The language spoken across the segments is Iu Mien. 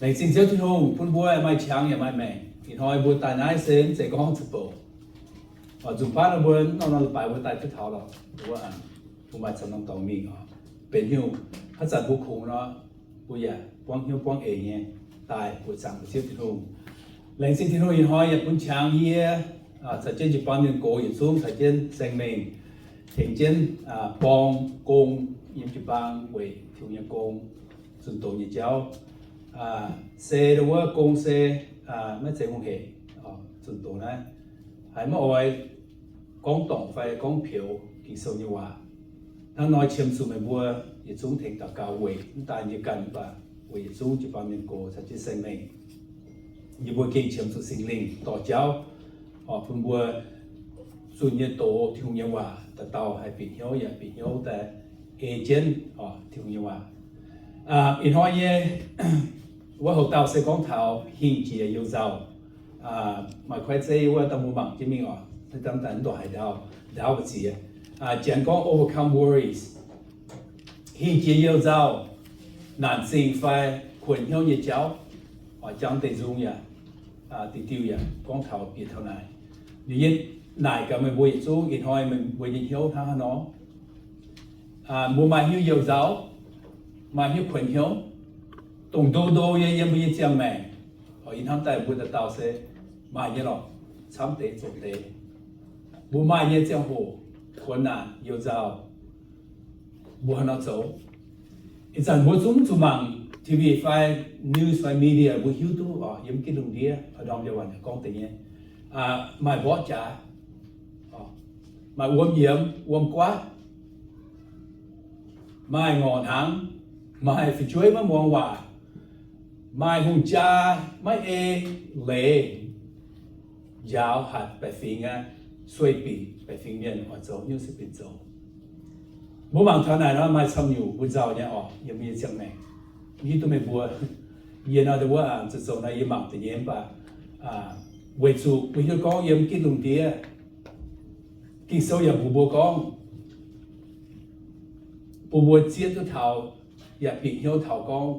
Laengz zingh Ziouv Tin-Hungh bun mbuo maaih qangx yaac maaih maengc. Ih hnoi mbuo daaih naaiv se mv zeiz gorngv zuqc bouc. Nzunc baav nor mbuo norm-norm leiz-baaix mbuo daaih duqv taux lorqc. Mbuo, mbuo maaih camv norm dorngx mingh oc. Benx hnyouv haaix zanc mbuo kungx nor, mbuo yaac buangv hnyouv buangv eix nyei daaih buoqc zaangc mbuo Ziouv Tin-Hungh. Laengz zingh Tin-Hungh ih hnoi yaac bun qangx yie caux jienv jiu-baang mienh gox yietc zungv caux jienv saeng-mengh tengx jienv borng gong yiem jiu-baang weic Tin-Hungh nyei gong, zunh doz nyei jauv. Se wuov gong se maiv zeiz hungh hec, zunh doz naaiv haiz maiv oix gorngv dorngc fai gorngv peux Ging-Sou nyei waac. Hnangv nor qiemx zuqc meih mbuo yietc zungv tengx daux gaux weic mv daaih yie ganh mv baac weic yietc zungv jiu-baang mienh gox caux jienv saeng-mengh. Yie mbuo gengh qiemx zuqc Singx Lingh dorh jauv bun mbuo zunh nyei doz Tin-Hungh nyei waac dauh dauh haih bieqc hnyouv yaac bieqc hnyouv daaih ei jienv Tin-Hungh nyei waac. Ih hnoi nyei wuov houx dauh se gorngv taux hingh jiex you-nzauh. Maaih kuaaiv zeiv wuov dangh mbuo mangc jienv mingh oc, dangh daaih mv ndorqc haaix ndaauv, ndaauv mbu'ziex. Janx gorngv overcome worries, hingh jiex you-nzauh, naanc zingh fai kuonx hnyouv nyei jauv. Oix jangx deix nzung yaac diuh diuh yaac gorngv taux bieqc taux naaic. Liuz yie naaic gaax meih mbuo yietc zungv ih hnoi meih mbuo nyei hnyouv hnangv haaix nor. Mbuo maaih hnyouv you-nzauh, maaih hnyouv kuonx hnyouv, dongh ndo ndo nyei yiem mbuo nyei ziangh maengc. Oix ih hnamv daaih mbuo dauh dauh se maaih nyei lorqc, camv deix zoqc deix. Mbuo maaih nyei ziangh hoc, kuonx naanc you-nzauh, mbuo haaix nor zoux? Ih zanc mbuo zungv zuqc mangc TV fai news fai media, mbuo hiuv duqv oc, yiem gitv lungh ndiev, ndorm yaac waac gorngv deix nyei, maaih mborqv jaax, maaih wuom yiemx, wuom guaatv, maaih ngorc hnaangx, maaih fu'jueiv maiv muangx waac, maaih hungh jaa maiv ei leiz, njaaux hatc baeqc fingx aqv, sueih binc baeqc fingx mienh oix zoux nyungc se binc zoux. Mbuo mangc taux naaic nor maaih camv nyungc mbuo nzauh nyei oc, yiem mbuo nyei ziangh maengc. Hiuv duqv meih mbuo, yie nor wuov zuqc zoux nor yie mangc deix nyei mv baac weic zuqc mbuo hiuv gorngv yiem gitv lungh ndiev, Ging-Sou yaac mbuox mbuo gorngv, bun mbuo zieqv duqv taux yaac bieqc hnyouv taux gorngv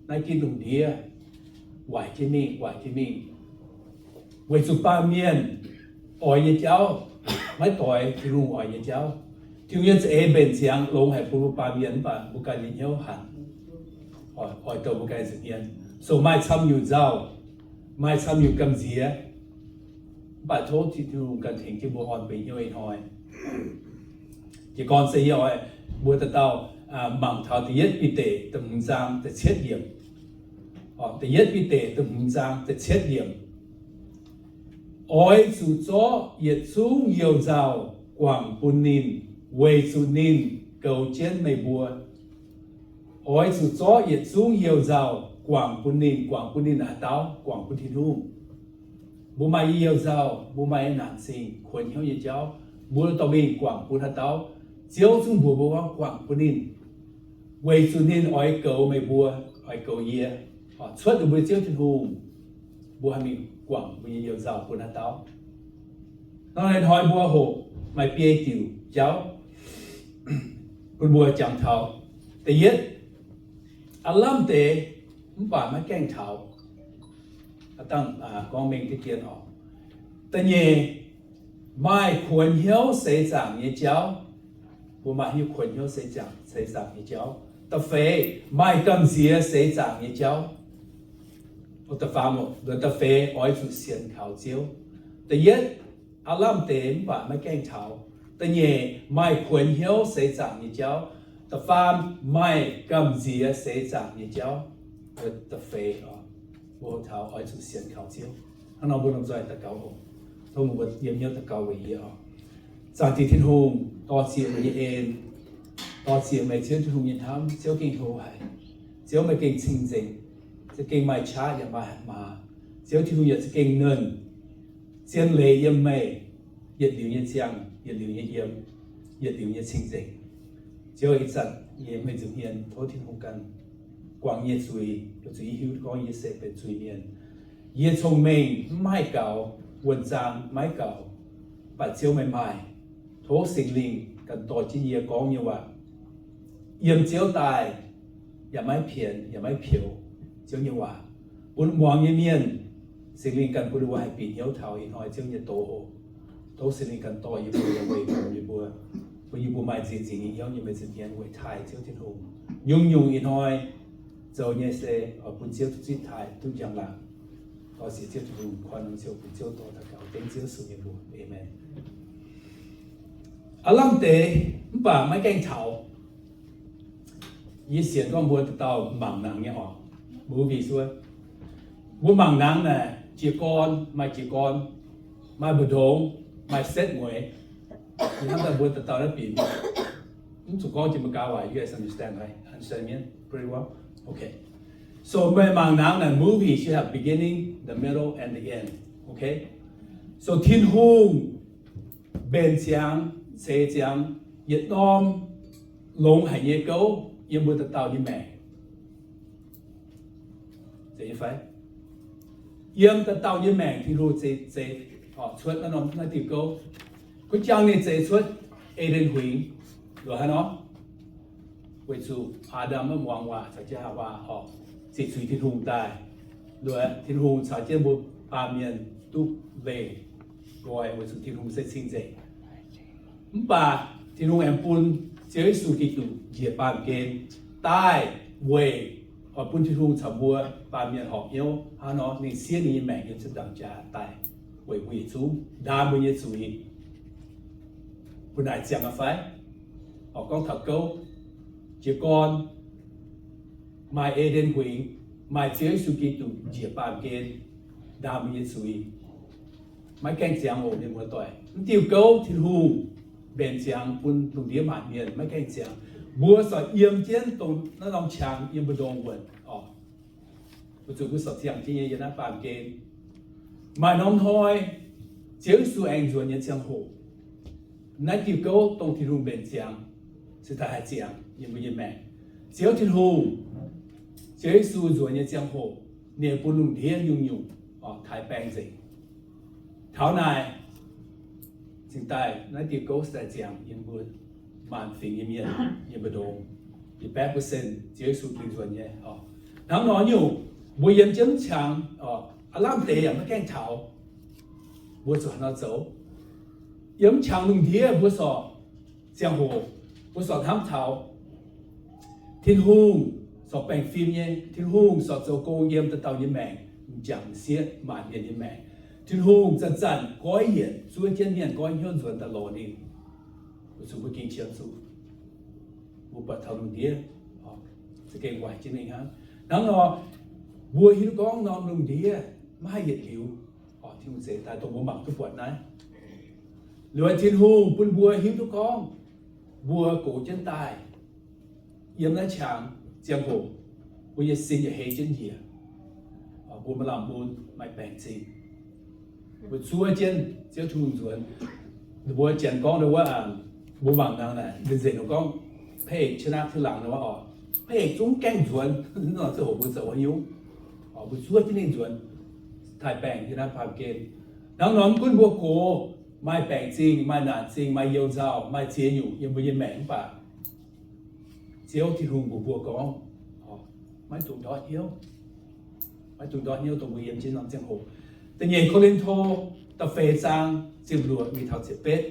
naaiv gitv lungh ndiev waaic jienv mingh, waaic jienv mingh, weic zuqc baamh mienh oix nyei jauv maiv doix Tin-Hungh oix nyei jauv. Tin-Hungh nyei za'eix mbenc ziangx longx haic bun mbuo baamh mienh mv baac mbuo ganh nyei hnyouv hanc oix douh mbuo ganh nza'hmien. So maaih camv nyungc nzauh, maaih camv nyungc gamh nziex, mv baac tov Tin-Hungh ganh tengx jienv mbuo orn benx hnyouv ih hnoi. Jiez gorn se yie oix mbuo dauh dauh mangc taux da'yietv Bide da'hmz zaang da'cietv yiemc. Da'yietv Bide da'hmz zaang da'cietv yiemc. Oix zuqc zorqv yietc zungv you-nzauh guangc bun ninh, weic zuqc ninh goux jienv meih mbuo. Oix zuqc zorqv yietc zungv you-nzauh guangc bun ninh. Guangc bun ninh haaix dauh? Guangc bun Tin-Hungh. Mbuo maaih nyei you-nzauh, mbuo maaih nyei naanc zingh kuonx hnyouv nyei jauv, mbuo dorh mingh guangc bun haaix dauh? Ziouv zungv mbuox mbuo gorngv guangc bun ninh, weic zuqc ninh oix goux meih mbuo, oix goux yie, cuotv ninh mbuo Ziouv Tin-Hungh. Mbuo haih mingh guangc mbuo nyei you-nzauh bun haaix dauh? Hnangv naaiv hnoi mbuo hoqc maaih biei diuc jauv bun mbuo jangx taux. Da'yietv, aav lamh deix mv baac maiv gaengh taux. Aav dangh gorngv mengh deix dien oc. Da'nyeic, maaih kuonx hnyouv seix zaangc nyei jauv. Mbuo maaih hnyouv kuonx hnyouv seix zaangc, seix zaangc nyei jauv. Da'feix, maaih gamh nziex seix zaangc nyei jauv. Da'faam, da'feix oix zuqc sienx kaux Ziouv. Da'yietv, aav lamh deix mv baac maiv gaengh taux. Da'nyeic, maaih kuonx hnyouv seix zaangc nyei jauv. Da'faam, maaih gamh nziex seix zaangc nyei jauv. Da'feix, mbuo taux oix zuqc sienx kaux Ziouv. Hnangv nor mbuo lomh nzoih daux gaux oc. Tov mbuo yiem hnyouv daux gaux weic yie oc. Zaangc Diex Tin-Hungh, dor-ziec meih nyei en, dor-ziec meih Ziouv Tin-Hungh nyei hnamv. Ziouv gengh hlo haic. Ziouv meih gengh cing-nzengc. Za'gengh maaih qaqv yaac maaih hatc maaz. Ziouv Tin-Hungh yaac za'gengh nernh. Zien leiz yiem meih, yietc liuz nyei ziangh, yietc liuz nyei yiem, yietc liuz nyei cing-nzengc. Ziouv, ih zanc yie meih nza'hmien tov Tin-Hungh ganh guangc yie nyei zuiz, weic zuqc yie hiuv gorngv yie se benx zuiz-mienh. Yie cong-mengh mv haih gaux, wuonh zaang maiv gaux, mv baac Ziouv meih maaih. Tov Singx Lingh ganh dorh jienv yie gorngv nyei waac yiem Ziouv daaih, yaac maiv pienx yaac maiv peux Ziouv nyei waac. bun muangx nyei mienh, Singx Lingh ganh bun ninh mbuo haih bieqc hnyouv taux ih hnoi Ziouv nyei doz oc. Tov Singx Lingh ganh dorh yie mbuo, weic bun yie mbuo, bun yie mbuo maaih nziex nzingc nyei hnyouv nyei, meih zinh hmien weic taaih Ziouv Tin-Hungh. Nyungc-nyungc ih hnoi zoux nyei se oix bun Ziouv duqv zipv taaih, duqv njang-laangc. Tov sienx Ziouv Tin-Hungh koi norm Ziouv, bun Ziouv dorh daux gaux dengv Ziouv Yesu nyei mbuox. Aamen. Aav lamh deix mv baac maiv gaengh taux. Yie sienx gorngv mbuo dauh dauh mangc nangx nyei oc, movie wuov. Mbuo mangc nangx naaic jiez gorn, maaih jiez gorn, maaih mbu'ndongx, maaih setv mueiz. Ih hnamv daaih mbuo dauh dauh naaiv binc. Mv zuqc gorngv jiex Meigaa waac, you guys understand, right? Understand me pretty well? Okay. So meih mangc nangx naaic movie should have beginning, the middle, and the end. Okay? So Tin-Hungh mbenc ziangx, ceix ziangx yietc norm longx haic nyei gouv yiem mbuo dauh dauh nyei maengc. Zeiz nyei fai? Yiem dauh dauh nyei maengc Tin-Hungh zeix, zeix cuotv naaiv norm, naaiv diuh gouv. Gunv jangv ninh zeix cuotv E^nden Huingx, loz haaix nor? Weic zuqc Aa^ndam maiv muangx waac caux jienv Haawaa oc, ziqc zuiz Tin-Hungh daaih. Loz Tin-Hungh caux jienv mbuo baamh mienh duqv leih nqoi weic zuqc Tin-Hungh se cing-nzengc. Mv baac Tin-Hungh aengx bun Ziouv Yesu Giduc njiec baamh gen daaih weic oix bun Tin-Hungh caux mbuo baamh mienh horpc hnyouv hnangv nor, ninh siev ninh nyei maengc yiem ziepc nzaangc jaax daaih weic mbuo yietc zungv ndaam mbuo nyei zuiz. Mbuo naaic ziangh aqv fai? Oix gorngv taux gouv, jiez gorn, maaih E^nden Huingx, maaih Ziouv Yesu Giduc njiec baamh gen ndaam mbuo nyei zuiz. Maiv gaengh ziangx oc, mienh muoz-doic. Mv diuh gouv Tin-Hungh mbenc ziangx bun lungh ndiev maanc mienh maiv gaengh ziangx. Mbuo sorc yiem jienv dongh naaiv norm qangx yiem mbu'ndongx wuonc oc. Weic zuqc mbuo sorc ziangh jienv nyei yiem naaiv baamh gen. Maaih norm hnoi Ziouv Yesu aengx nzuonx nyei ziangh hoc, naaiv diuh gouv dongh Tin-Hungh mbenc ziangx se daaih haih ziangx yiem mbuo nyei maengc. Ziouv Tin-Hungh, Ziouv Yesu nzuonx nyei ziangh hoc, ninh bun lungh ndiev nyungc-nyungc taaix baeng nzengc. Taux naaic cingx daaih naaiv diuh gouv se daaih ziangx yiem mbuo maanc fingx nyei mienh nyei mbu'ndongx. Yietc baeqv percent Ziouv Yesu bun nzuonx nyei oc. Hnangv nor nyungc, mbuo yiem jienv qangx oc, aav lamh deix yaac maiv gaengh taux. Mbuo zuqc haaix nor zoux? Yiem qangx lungh ndiev mbuo sorc ziangh hoc, mbuo sorc hnamv taux Tin-Hungh sorc baengh fim nyei, Tin-Hungh sorc zoux gong yiem dauh dauh nyei maengc, m'jangc m'sieqv maanc mienh nyei maengc. Tin-Hungh zanc-zanc goiv yienc zuov jienv mienh goiv hnyouv nzuonx daaih lorz ninh. Weic zuqc mbuo gengh qiemx zuqc mbuo buatc taux lungh ndiev za'gengh waaic jienv mingh hnangv. Hnangv nor, mbuo hiuv duqv gorngv norm lungh ndiev maiv haih yietc liuz, Tin-Hungh zeix daaih dongh mbuo mangc duqv buatc naaiv. Liuz Tin-Hungh bun mbuo hiuv duqv gorngv mbuo gox jienv daaih yiem naaiv qangx ziangh hoc, mbuo nyei sin yaac hei jienv njiec, mbuo maaih lamh mun, maaih baengc zingh. Mbuo zuov jienv Ziouv Tin-Hungh nzuonx. Ninh mbuo janx gorngv ninh wuov, mbuo mangc nangc naaic, nzengc nzengc ninh gorngv พระเอกชนะทีหลัง ninh wuov oc. พระเอก zungv gaengh nzuonx, nor ziangh hoc mbuo zoux haaix nyungc? Mbuo zuov jienv ninh nzuonx, taaih baengc yiem naaiv baamh gen. Hnangv nor mv gunv mbuo gox maaih baengc zingh, maaih naanc zingh, maaih you nzauh, maaih ziex nyungc yiem mbuo nyei maengc mv baac Ziouv Tin-Hungh mbuox mbuo gorngv, maiv dungx ndortv hnyouv. Maiv dungx ndortv hnyouv dongh mbuo yiem jienv norm ziangh hoc. Da'nyeic Ko^lin^to da'feix zaang ziepc luoqc mingh taux ziepc betv.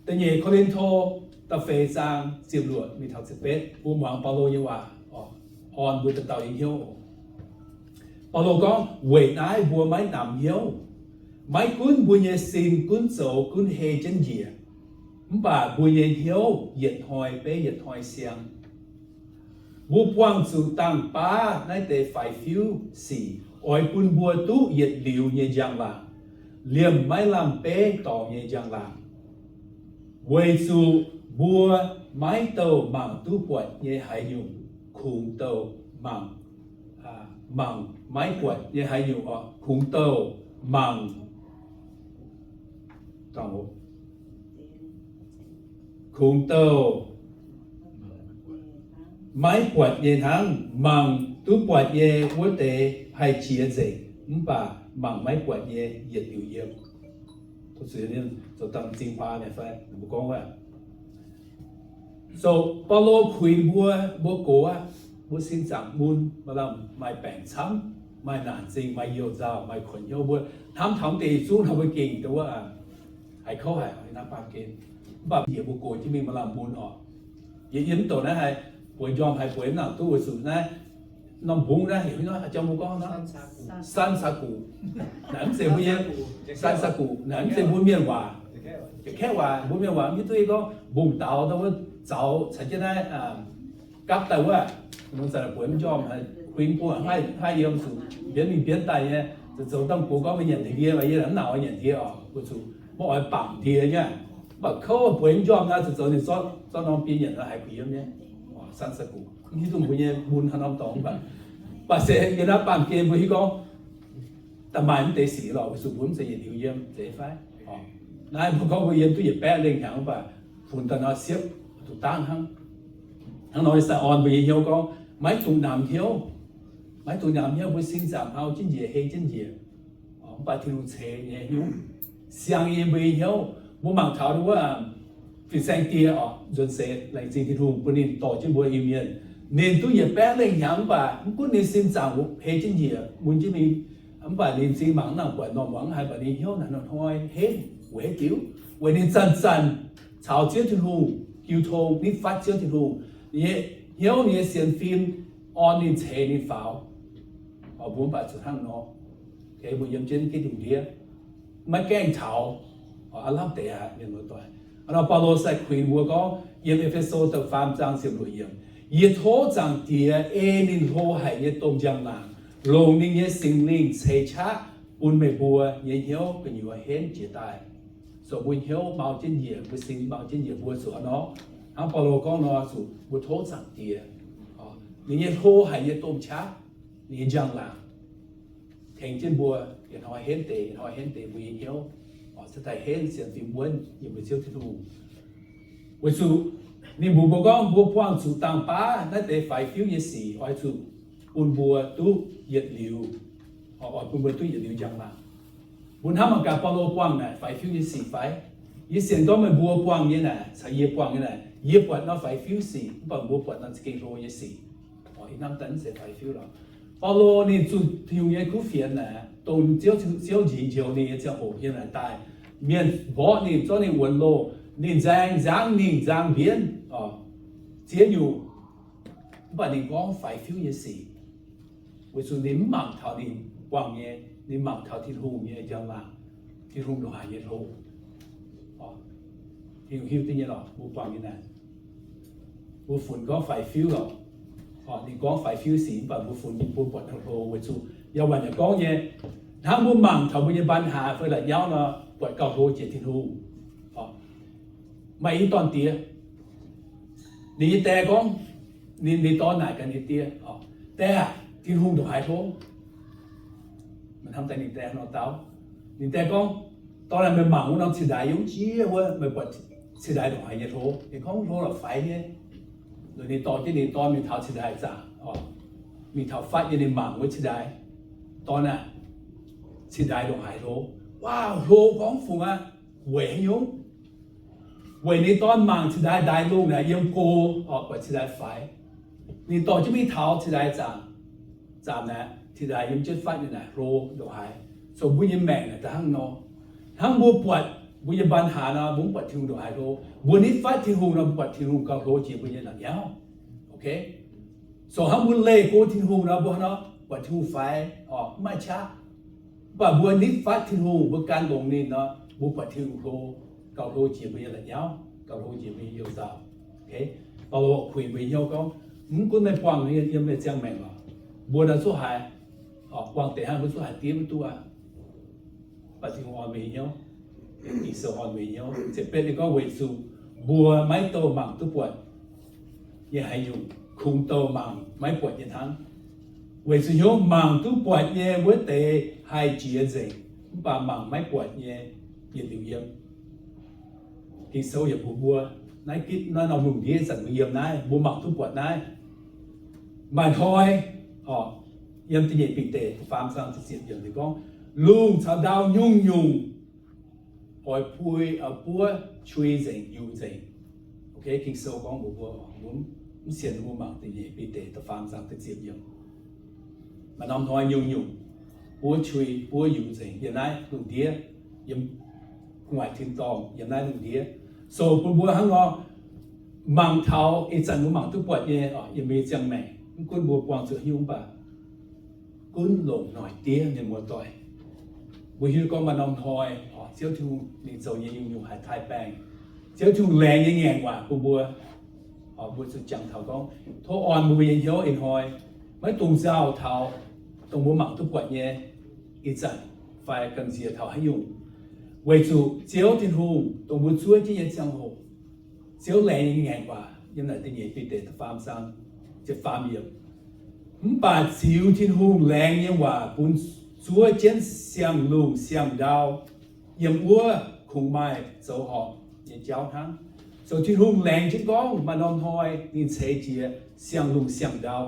Da'nyeic Ko^lin^to da'feix zaang ziepc luoqc mingh taux ziepc betv, mbuo muangx Baulo nyei waac, orn mbuo dauh dauh nyei hnyouv. Baulo gorngv, weic naaiv mbuo maiv namx hnyouv. Maiv gunv mbuo nyei sin gunv zoux gunv hei jienv njiec, mv baac mbuo nyei hnyouv yietc hnoi beiv yietc hnoi siang. Mbuo buangh zuqc dangh baav naaiv deix faix-fiuv sic oix bun mbuo duqv yietc liuz nyei njang-laangc, liemh maiv lamh beiv dorngx nyei njang-laangc. Weic zuqc mbuo maiv douh mangc duqv buatc nyei haaix nyungc, kungx douh mangc, mangc maiv buatc nyei haaix nyungc, kungx douh mangc, kungx douh maiv buatc nyei hnangv. Mangc duqv buatc nyei wuov deix haih qiex nzengc, mv baac mangc maiv buatc nyei yietc liuz yiem. Zoux dangh zingh huaax naaic fai mbuo gorngv wuov, so Baulo kuinx mbuo, mbuo gox aqv. Mbuo sin zaangc mun, maaih lamh maaih baengc camv, maaih naanc zingh, maaih youh nzauh, maaih kuonx hnyouv. Mbuo hnamv taux deix zungv nor mbuo gengh dongh wuov haiz kouv haic, naaiv baamh gen. Mv baac njiec mbuo gox jienv mingh maaih lamh mun oc. Yie yiem mv douc naaiv haiz bueix njormh haiz bueix mv nangc duqv weic zuqc naaiv norm mbungv naaiv heuc haaix nyungc, jang mbuo gorngv nor, 三叉骨. 三叉骨. Naaic mv zeiz mbuo nyei 三叉骨. 三叉骨 naaic mv zeiz mbuo mienh waac. Jiex kaeqv waac, mbuo mienh waac mv hiuv duqv gorngv mbungv daaux dongh wuov zaux caux jienv naaiv gapv daaih wuov, nor zanc bueix mv njormh, huin buo haih yiem zuqc mbienv mingh mbienv daaih nyei, zoux zoux dangh gox gorngv mbuo nyanc ndie, yie mv nangc oix nyanc ndie oc, weic zuqc mbuo oix bangc ndie nyei. Mv baac kouv bueix mv njormh naaiv zoux zoux ninh zorqv norm biei nyanc nor haiz kuh yiem nyei. 三叉骨 mv hiuv duqv mbuo nyei mun haaix norm dorngx, mv baac, mv baac se yiem naaiv baamh gen mbuo hiuv gorngv da'maaih mv deix sic lorqc, weic zuqc mbuo mv zeiz yietc liuz yiem, zeiz fai? Naaiv mbuo gorngv mbuo yiem duqv yietc baeqv lengh hnyangx, mv baac funx daaih nor siepv duqv dangv hnangv. Hnangv nor ih zanc orn mbuo nyei hnyouv gorngv maiv dungx namx hnyouv. Maiv dungx namx hnyouv, mbuo sin zaangc hmau jienv njiec, hei jienv njiec. Mv baac Tin-Hungh ceix nyei hnyouv siang yiem mbuo nyei hnyouv. Mbuo mangc taux wuov fin-saeng die oc, nzuonx seix laengz zingh Tin-Hungh bun ninh dorh jienv mbuo Iu-Mienh. Ninh duqv yietc baeqv lengh hnyangx mv baac mv gunv ninh sin zaangc hei jienv njiec, mun jienv mingh, mv baac ninh m'zing mangc mv nangc buatc norm muangx haaix, mv baac ninh hnyouv naaic hnoi-hnoi henv weic haaix diuc? Weic ninh zanc-zanc caux Ziouv Tin-Hungh jiu tong, nitv fatv Ziouv Tin-Hungh. Ninh nyei hnyouv, ninh nyei sienx fim orn ninh, ceix ninh faaux. Mbuo mv baac zuqc hnangv nor, mbuo yiem jienv Giduc ndiev maiv gaengh taux, aav lamh deix aqv, mienh muoz-doic. Hnangv nor Baulo sai kuinx mbuo gorngv yiem E^fe^so da'faam zaang ziepc luoqc yiemc, yie tov Zaangc Diex ei ninh hlo haic nyei domh njang-laangc longc ninh nyei Singx Lingh ceix qaqv bun meih mbuo nyei hnyouv gu'nyuoz henv jiez daaih, zoux mbuo hnyouv mau jienv njiec, mbuo sin mau jienv njiec, mbuo zuqc hnangv nor, hnangv Baulo gorngv nor, zuqc mbuo tov Zaangc Diex, ninh nyei hlo haic nyei domh qaqv, ninh nyei njang-laangc tengx jienv mbuo yietc hnoi henv deix, yietc hnoi henv deix mbuo nyei hnyouv, cingx daaih henv sienx fim wuonv yiem mbuo Ziouv Tin-Hungh. Weic zuqc ninh mbuox mbuo gorngv mbuo buangh zuqc dangh baav naaiv deix faix fiuv nyei sic oix zuqc bun mbuo duqv yietc liuz, oix bun mbuo duqv yietc liuz njang-laangc. Mbuo hnamv mangc gaax Baulo buangh naaic faix fiuv nyei sic fai? Yie sienx gorngv meih mbuo buangh nyei naaic caux yie buangh nyei naaic, yie buatc nor faix fiuv sic, mv baac mbuo buatc nor za'gengh hlo nyei sic. Ih hnamv daaih mv zeiz faix fiuv lorqc. Baulo ninh zunh Tin-Hungh nyei kuv fienx naaic, dongh Ziouv, Ziouv njiec njoux ninh nyei ziangh hoc yiem naaic daaih, mienh mborqv ninh, zorqv ninh wuonx loh, ninh nzaeng nzangv, ninh nzaang mbienv, ziex nyungc, mv baac ninh gorngv faix fiuv nyei sic, weic zuqc ninh mv mangc taux ninh buangh nyei, ninh mangc taux Tin-Hungh nyei njang-laangc, Tin-Hungh ndongc haaix nyei hlo. Tin-Hungh hiuv duqv nyei lorqc, mbuo buangh nyei naaic, mbuo funx gorngv faix fiuv lorqc. Ninh gorngv faix fiuv sic, mv baac mbuo funx mbuo buatc gauh hlo weic zuqc yaac waaic yaac gorngv nyei, hnangv mbuo mangc taux mbuo nyei ปัญหา fai la'nyauv nor, buatc gauh hlo jiex Tin-Hungh. Maaih i dorn-diex, ninh nyei die gorngv, ninh, ninh dorn naaic gaax ninh die, Die aah, Tin-Hungh ndongc haaix hlo? Meih hnamv daaih ninh die hnangv nor dau. Ninh die gorngv, Dorn aah, meih mangc wuov norm cingx ndaaix yiem jiex wuov, meih buatc cingx ndaaix ndongc haaix nyei hlo? Ninh gorngv, Hlo la'faix nyei. Ninh dorh jienv ninh dorn mingh taux cingx ndaaix zaangc, mingh taux fatv nyei, ninh mangc wuov cingx ndaaix. Dorn aah, cingx ndaaix ndongc haaix hlo? Waac, hlo gorngv fungc aqv. Weic haaix nyungc? Weic ninh dorn mangc cingx ndaaix ndaaix lungh naaic yiem go, buatc cingx ndaaix faix. Ninh dorh jienv mingh taux cingx ndaaix zaangc, zaangc naaic cingx ndaaix yiem jienv fatv nyei naaic hlo ndongc haaix. So mbuo nyei maengc naaic da'hnangv nor. Hnangv mbuo buatc mbuo nyei ปัญหา nor, mbuo mv buatc Tin-Hungh ndongc haaix hlo. Mbuo nitv fatv Tin-Hungh nor, mbuo buatc Tin-Hungh gauh hlo jiex mbuo nyei la'nyauv. So hnangv mbuo leih go Tin-Hungh nor, mbuo hnangv nor buatc Tin-Hungh faix, mv maaih qaqv. Mv baac mbuo nitv fatv Tin-Hungh, mbuo gan longx ninh nor, mbuo buatc Tin-Hungh hlo, gauh hlo jiex mbuo nyei la'nyauv, gauh hlo jiex mbuo nyei youh nzauh. Baulo kuinx mbuo nyei hnyouv gorngv, mv gunv meih buangh yiem meih ziangh maengc lorqc, mbuo nor zungv haiz, buangh deix hnangv mbuo zungv haiz diev maiv duqv aqv. Mv baac Tin-Hungh orn mbuo nyei hnyouv, Ging-Sou orn mbuo nyei hnyouv. Ziepc betv ninh gorngv, weic zuqc mbuo maiv douh mangc duqv buatc nyei haaix nyungc, kungx douh mangc maiv buatc nyei hnangv. Weic zuqc hnyouv mangc duqv buatc nyei wuov deix haih jiex nzengc, mv baac mangc maiv buatc nyei yietc liuz yiem. Ging-Sou yaac mbuox mbuo, naaiv gitv naaiv norm lungh ndiev zanc mbuo yiem naaiv, mbuo mangc duqv buatc naaiv. Maaih hnoi, yiem da'nyeic Bide faam zaang ziepc yiemc ninh gorngv, lungh caux ndau nyungc-nyungc oix pui, oix buov, cui nzengc, yungz nzengc. Ging-Sou gorngv mbuox mbuo, mbuo Mv sienx mbuo mangc da'nyeic Bide da'faam zaang da'ziepc yiemc. Maaih norm hnoi nyungc-nyungc buov qui buov yungz nzengc yiem naaiv lungh ndiev, yiem gu'nguaaic tin-dorngh, yiem naaiv lungh ndiev. So bun mbuo hnangv nor mangc taux ih zanc mbuo mangc duqv buatc nyei, yiem mbuo nyei ziangh maengc, mv gunv mbuo buangh zuqc hiuv mv baac gunv longc noic diev mienh muoz-doic. Mbuo hiuv gorngv maaih norm hnoi, Ziouv Tin-Hungh ninh zoux nyei nyungc-nyungc haaix taaih baengh, Ziouv Tin-Hungh laengz nyei ngaengc waac bun mbuo. Mbuo zuqc jangx taux gorngv tov orn mbuo nyei hnyouv ih hnoi, maiv dungx nzauh taux dongh mbuo mangc duqv buatc nyei ih zanc fai gamh nziex taux haaix nyungc. Weic zuqc Ziouv Tin-Hungh dongh mbuo zuov jienv nyei ziangh hoc, Ziouv laengz nyei ngaengc waac yiem naaic da'nyeic Bide da'faam zaang ziepc faam yiemc. Mv baac ziux Tin-Hungh laengz nyei waac bun zuov jienv siang-lungh siang-ndau, yiem wuov kungx maaih zoux horpc nyei jauv hnangv. Zoux Tin-Hungh laengz jienv gorngv maaih norm hnoi ninh ceix jiez siang-lungh siang-ndau.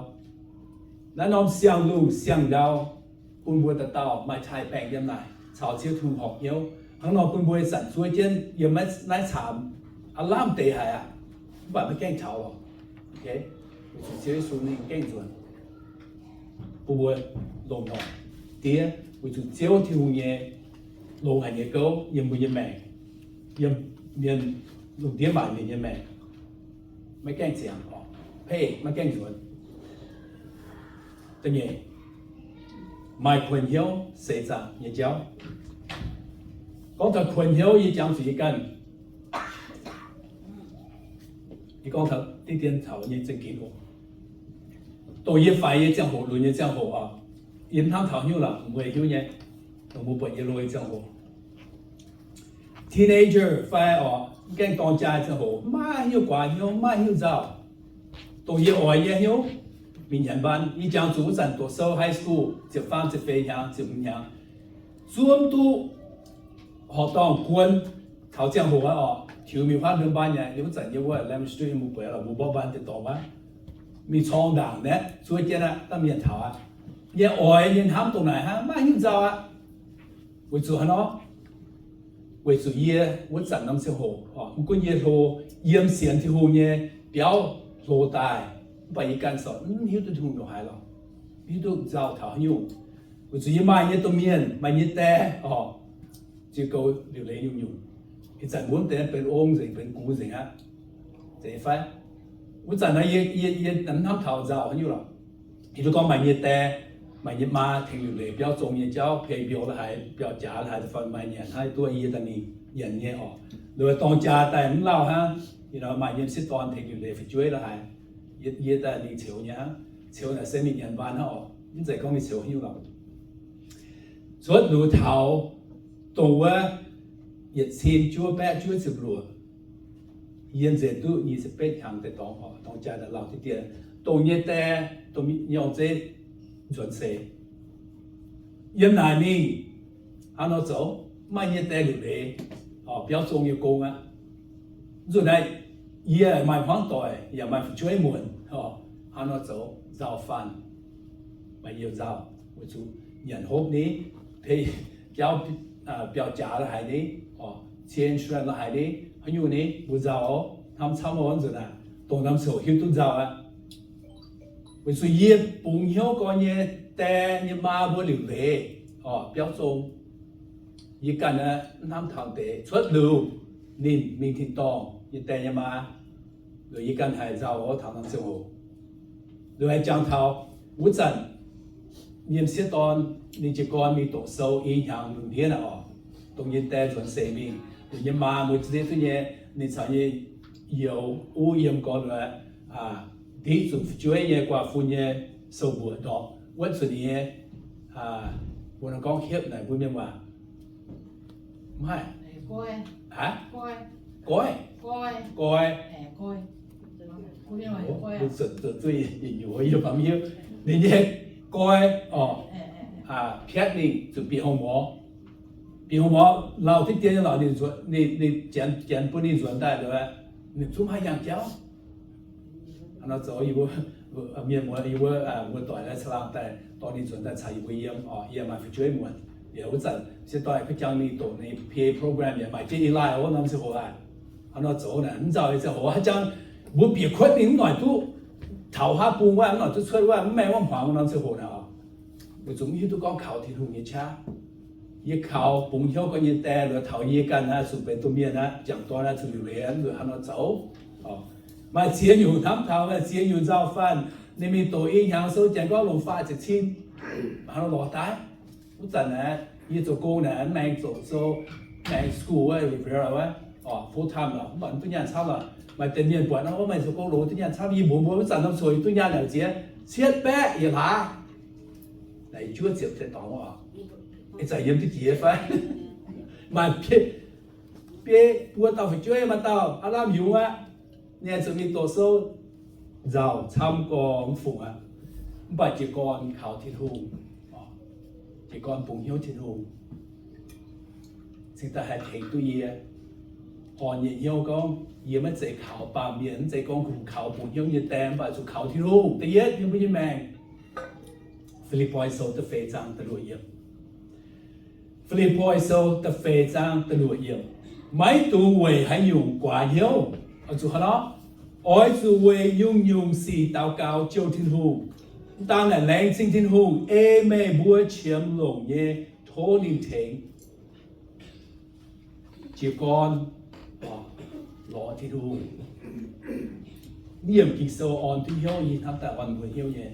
Naaiv norm siang-lungh siang-ndau bun mbuo dauh dauh maaih taaih baengh yiem naaic caux Ziouv Tin-Hungh horpc hnyouv. Hnangv nor bun mbuo ih zanc zuov jienv yiem naaiv caamx aav lamh deix haic aqv, mv baac maiv gaengh taux lorqc. Weic zuqc Ziouv Yesu ninh gaengh nzuonx bun mbuo longc noic diev, weic zuqc Ziouv Tin-Hungh nyei longx haic nyei gouv yiem mbuo nyei maengc, yiem mienh lungh ndiev maanc mienh nyei maengc, maiv gaengh ziangx, maiv gaengh nzuonx. Da'nyeic, maaih kuonx hnyouv seix zaangc nyei jauv. Gorngv taux kuonx hnyouv, yie jangx zuqc yie ganh, yie gorngv taux diqv dien taux nyei za'gengh oc. Dongh yie faix nyei ziangh hoc, lunx nyei ziangh hoc oc, yie mv hnamv taux haaix nyungc lorqc, mbuo hiuv nyei, dongh mbuo buatc yie lo nyei ziangh hoc, teenager fai oc, mv gaengh dorng jaa ziangh hoc, maiv hiuv guaax hnyouv, maiv hiuv nzauh. Dongh yie oix nyei hnyouv mingh nyanc mbaan. Yie jangx zuqc wuov zanc doqc sou high school, ziepc faam ziepc feix hnyangx, ziepc hmz hnyangx, zuov mv duqv horqc dorngh guon taux ziangh hoc aqv oc. Tiux mingh huaav ndorm mbaan nyei, yiem wuov zanc yiem wuov Lemon Street, mbuo bueix lorqc, mbuo mborqv mbaan deix dorngx wuov, mingh corng ndaangc naaiv zuov jienv aqv, dangh mienh taux aqv. Yie oix nyei hnamv dongh naaic hnangv, maiv hiuv nzauh aqv. Weic zuqc haaix nor? Weic zuqc yie wuov zanc norm ziangh hoc, mv gunv yie hlo, yiem sienx Tin-Hungh nyei biauv hlo daaih, mv baac yie ganh corc mv hiuv duqv Tin-Hungh ndongc haaix lorqc, mv hiuv duqv nzauh taux haaix nyungc. Weic zuqc yie maaih nyei domh mienh, maaih nyei die oc, ziux goux liuc leiz nyungc-nyungc. Ih zanc mbuo mv deix benx ong nzengc, benx gux nzengc aqv. Zeiz fai? Wuov zanc naaiv yie, yie, yie mv hnamv taux nzauh haaix nyungc lorqc. Hiuv duqv gorngv maaih nyei die, maaih nyei maa tengx liuc leiz biauv zong nyei jauv, pay bill la'haaix, biauv jaax la'haaix, da'faanh maaih nyanc hnangv duqv yie daaih mingh nyanc nyei oc. Loz-dorng jaa daaih mv lauh hnangv, maaih nyei m'sieqv dorn tengx liuc leiz fu'jueiv la'haaix, yie daaih mingh ceux nyei hnangv. Ceux naaic se mingh nyanc mbaan hnangv oc, mv zeiz gorngv mingh ceux haaix nyungc lorqc. Cuotv liuz taux dongh wuov yietc cin juov baeqv juov ziepc luoqc, yie nzengc duqv nyic ziepc betv hnyangx deix dorngx oc, dorng jaa daaih lauh diqv dien. Dongh nyei die, dongh nyei ong-zeiv nzuonx seix yiem naaic mingh, hnangv nor zoux, maaih nyei die liuc leiz, biauv zong nyei gong aqv. Nzunc naaiv yie maaih hmuangv doic yaac maaih fu'jueiv muonc, hnangv nor zoux nzauh faanh, maaih youh nzauh, weic zuqc nyanc hopv ni, pay biauv, biauv jaax la'haaix ni, cie insurance la'haaix ni, haaix nyungc ni mbuo nzauh oc, hnamv camv oc. Nzunc naaiv dongh norm ziangh hoc hiuv duqv nzauh aqv. Weic zuqc yie bungx hnyouv gorx nyei die nyei maa mbuo liuc leiz, biauv zong, yie ganh mv hnamv taux deix. Cuotv liuz ninh mingh tin-dorngh nyei die nyei maa, liuz yie ganh haih nzauh oc taux norm ziangh hoc. Liuz haih jangx taux wuov zanc nyei m'sieqv dorn, ninh jiez gorn mingh doqc sou i hnyangx lungh ndiev naaic oc, dongh nyei die nzuonx seix mingh, liuz nyei maa mbuo zieqv duqv nyei, ninh caux nyei youz uv yiem gorn liuz, ndiqv zuqc fu'jueiv nyei guaa fun nyei sou mbuoqc ndortv wuov zuqc ninh nyei, mbuo nor gorngv hiepv naaic mbuo mienh waac, mv haih, goiv, goiv, zuqc zuqc zuqc nyungc yie fai mv hiuv, ninh nyei goiv oc, piatv ninh zuqc bieqc hungh morz. Bieqc hungh morz lauh diqv dien nyei lorqc, ninh, ninh janx bun ninh nzuonx daaih liuz, ninh zungv maiv haih yangh jauv. Hnangv nor zoux yie mbuo mienh muoz, yie mbuo muoz-doic naaiv caangh laangh daaih dorh ninh nzuonx daaih caux yie mbuo yiem oc. Yie maaih fu'jueiv muonc, yaac wuov zanc m'sieqv dorn kuv jangx mingh doqc ninh P A program yaac maaih jienv i laih wuov norm ziangh hoc aqv. Hnangv nor zoux naaic mv nzauh nyei ziangh hoc haaix jangx mbuo bieqc kuotv ninh mv noic duqv. taux haav bung wuov, mv nor zuqc cuotv wuov, mv maengh wuov hmuangx norm ziangh hoc naaic oc, weic zuqc mv hiuv duqv gorngv kaux Tin-Hungh nyei qaqv. Yie kaux bungx hnyouv gorngv yie daeh, loz taux yie ganh naaiv zuqc benx domh mienh naaiv, jangc dorn naaiv zuqc liuc leiz nzuqc hnangv nor zoux. Maaih ziex nyungc hnamv taux, maaih ziex nyungc nzauh faanh. Ninh mingh doqc i hnyangx sou janx gorngv longc faah ziepc cin hnangv nor lorz daaih. Wuov zanc naaiv yie zoux gong naaic, mv maengx zoux sou, mv maengx school wuov, full time lorqc, mv baac mv duqv nyaanh camv lorqc. Maaih deix mienh buatc nor, wuov maaih zoux gong longx duqv nyaanh camv. Yie mbuox mbuo wuov zanc norm coc yie duqv nyaanh naaic ziex cietv baeqv yietc hlaax. Naaic juov ziepc deix dorngx oc. Ih zanc yiem duqv jiex fai? Maaih biei buo dauh fu'jueiv, maaih dauh aav lamh yungz aqv. Ninh zuqc mingh doqc sou, nzauh camv gorngv mv fungc aqv. Mv baac jiez gorn kaux Tin-Hungh, jiez gorn bungx hnyouv Tin-Hungh, cingx daaih haih tengx duqv yie. Orn nyei hnyouv gorngv yie maiv zeiz kaux baamh mienh, mv zeiz gorngv kungx kaux bungx hnyouv nyei die, mv baac zuqc kaux Tin-Hungh da'yietv yiem mbuo nyei maengc. Fi^lipv^poi Sou da'feix zaang da'luoqc yiemc. Fi^lipv^poi Sou da'feix zaang da'luoqc yiemc. Maiv dungx weic haaix nyungc guaax hnyouv. Oix zuqc haaix nor? Oix zuqc weic nyungc-nyungc sic daux gaux jouh Tin-Hungh. Mv daan naaic, laengz zingh Tin-Hungh ei meih mbuo qiemx longc nyei tov ninh tengx. Jiez gorn lorz Tin-Hungh. Naaiv yiemc Ging-Sou orn duqv hnyouv, yie hnamv daaih orn mbuo hnyouv nyei.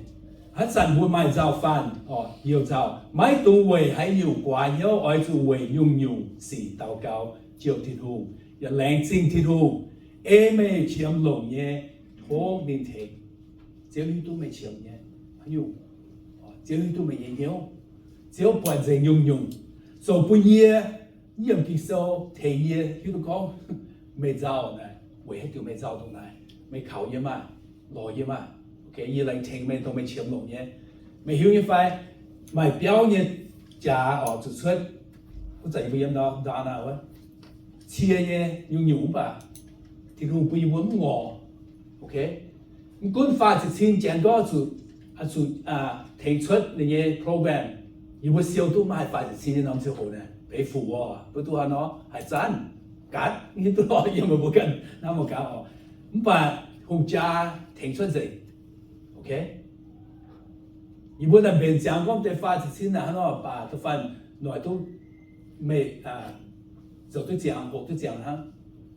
Haaix zanc mbuo maaih nzauh faanh, orqc, youh nzauh, maiv dungx weic haaix nyungc guaax hnyouv, oix zuqc weic nyungc-nyungc sic daux gaux jouh Tin-Hungh, yaac laengz zingh Tin-Hungh. Ei meih qiemx longc nyei, tov ninh tengx. Ziouv hiuv duqv meih qiemx nyei haaix nyungc. Ziouv hiuv duqv meih nyei hnyouv. Ziouv buatc nzengc nyungc-nyungc, zoux bun yie, yiem Ging-Sou tengx yie hiuv duqv gorngv meih nzauh naaic weic haaix diuc meih nzauh dongh naaic. Meih kaux yie maah, lorz yie maah. Yie laengz tengx meih dongh meih qiemx longc nyei. Meih hiuv nyei fai? Maaih biauv nyei jaax oc, zuqc cuotv, wuov zanc yie mbuo yiem ndau, ndau naaiv wuov, cie nyei nyungc-nyungc mv baac Tin-Hungh bun yie mbuo mv ngorc. Mv gunv faah ziepc cin janx gorngv zuqc, zuqc tengx cuotv ninh nyei program, yie mbuo siou duqv maaih faah ziepc cin nyei norm ziangh hoc naaic, beiv fuc oc, mbuo duqv haaix nor haih zanv, gaatv, hiuv duqv lorz yiem meih mbuo ganh hnamv mangc gaax oc. Mv baac hungh jaa tengx cuotv nzengc. Yie mbuo naaic mbenc ziangx gorngv deix faah ziepc cin naaic hnangv nor baac da'faanh noic duqv meih zoux duqv ziangx, hoqc duqv ziangx hnangv.